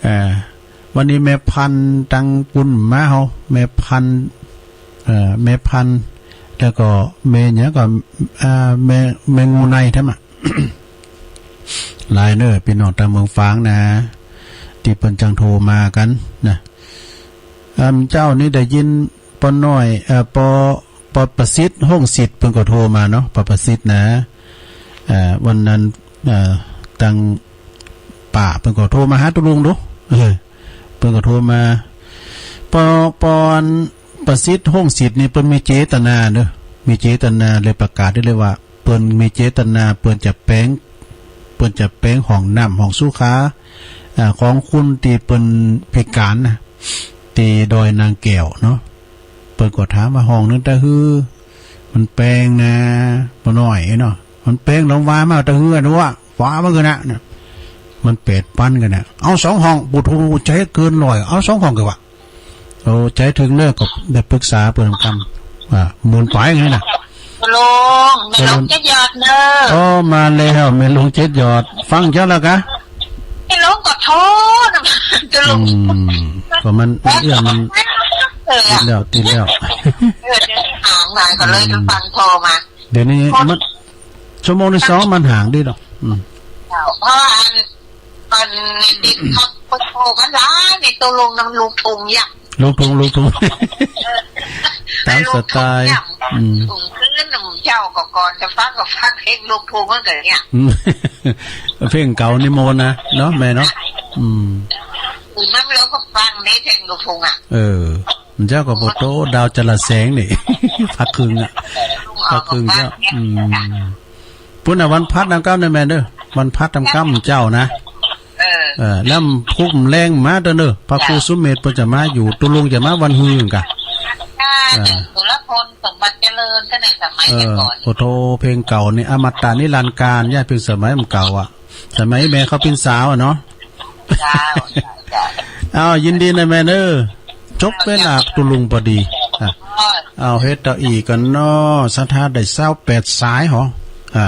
อ่า วันนี้แม่พันธุ์ตังกุนมาเฮา แม่พันธุ์ เอ่อ แม่พันธุ์ แล้วก็แม่หยังก็ อ่า แม่ แม่งูในแถมอะ หลายเนอะ พี่น้องตางเมืองฝางนะ ตี้เปิ้นจังโทรมากั๋นนะ อ่า เจ้านี้ได้ยินป้อน้อย เอ่อ ป้อ ป้อประสิทธิ์ ฮงศิษย์ เปิ้นก็โทรมาเนาะ ป้อประสิทธิ์นะ เอ่อ วันนั้น เอ่อ ตังป้าเปิ้นก็โทรมาหาตุลุงโด เออ เปิ้นก็โทรมา ป้อ ป้อประสิทธิ์ ฮงศิษย์นี่เปิ้นมีเจตนาเนอะ มีเจตนาเลยประกาศได้เลยว่า เปิ้นมีเจตนา เปิ้นจะแป๋ง เปิ้นจะแป๋งห้องน้ำ ห้องสุขา อ่า ของคนตี้เปิ้นพิการนะ ตี้ดอยนางแก้วเนาะ เปิ้นก็ถามว่าห้องนั้นตะฮือ มันแป๋งนะ ป้อน้อยเนาะ มันแปลงหนองวายมาตะเฮือนัว ฟ้ามันก็นะเนี่ย มันแปดปันกันนะ เอาสองห้อง ปู่โท ใจเกินร้อย เอาสองห้องก็ว่า โอ้ ใจถึงเลิกก็ได้ปรึกษาเปิ่นคำ อ่า หมื่นปลายไงนะ ลุง แม่ลุงเจ็ดยอดเนอะ โอ้ มาแล้ว แม่ลุงเจ็ดยอด ฟังเจ้าแล้วกะ แม่ลุงก็โทรนะ จะลุง อืม ก็มัน มันเอื้อมมัน เออ ติดแล้ว ติดแล้ว เออ เดี๋ยวนี้ห่างหน่อยก็เลย อืม ฟังโทรมา เดี๋ยวนี้มัน ชั่วโมงที่สองมันห่างดีเนาะ อืม เจ้า เพราะว่าอัน อันนี้เขาโทรกันหลาย ในตัวลงนำลูกทุ่งอย่าง ลูกทุ่ง ลูกทุ่ง เออ ตามสไตล์ ลูกทุ่งอย่าง อืม ทุ่งคืนหนุ่มเจ้าก็ก่อนจะฟังก็ฟังเพลงลูกทุ่งเหมือนกันเนี่ย อืม เพลงเก่านี่โมนะ เนาะแม่เนาะ อืม อืม นั่นเราก็ฟังในเพลงลูกทุ่งอ่ะ เออ เจ้าก็บ่โต ดาวจรัสแสงนี่ พักครึ่งอะ พักครึ่งเจ้า อืม พุ้นน่ะวันพัดนำก้ำนะแม่เด้อ วันพัดนำก้ำเจ้านะ เออ เออ แล้วพุกแรงมาเด้อเด้อ พระครูสุเมธเพิ่นจะมาอยู่ ตุลุงจะมาวันฮือกะ อ่า เออ สุรพลสมบัติเจริญ ก็ในสมัย เออ แต่ก่อน โอ้โธ่ เพลงเก่านี่ อมตะนิรันดร์กาล ย่าเพลงสมัยมันเก่าอะ สมัยแม่เขาเป็นสาวอะเนาะ เจ้า เจ้า เจ้า อ้าว ยินดีนะแม่เนอะ จบเวลาตุลุงพอดี อ่ะ เออ เอาเฮ็ดเอาอีกกันเนาะ ศรัทธาได้ซาวแปดสายหอ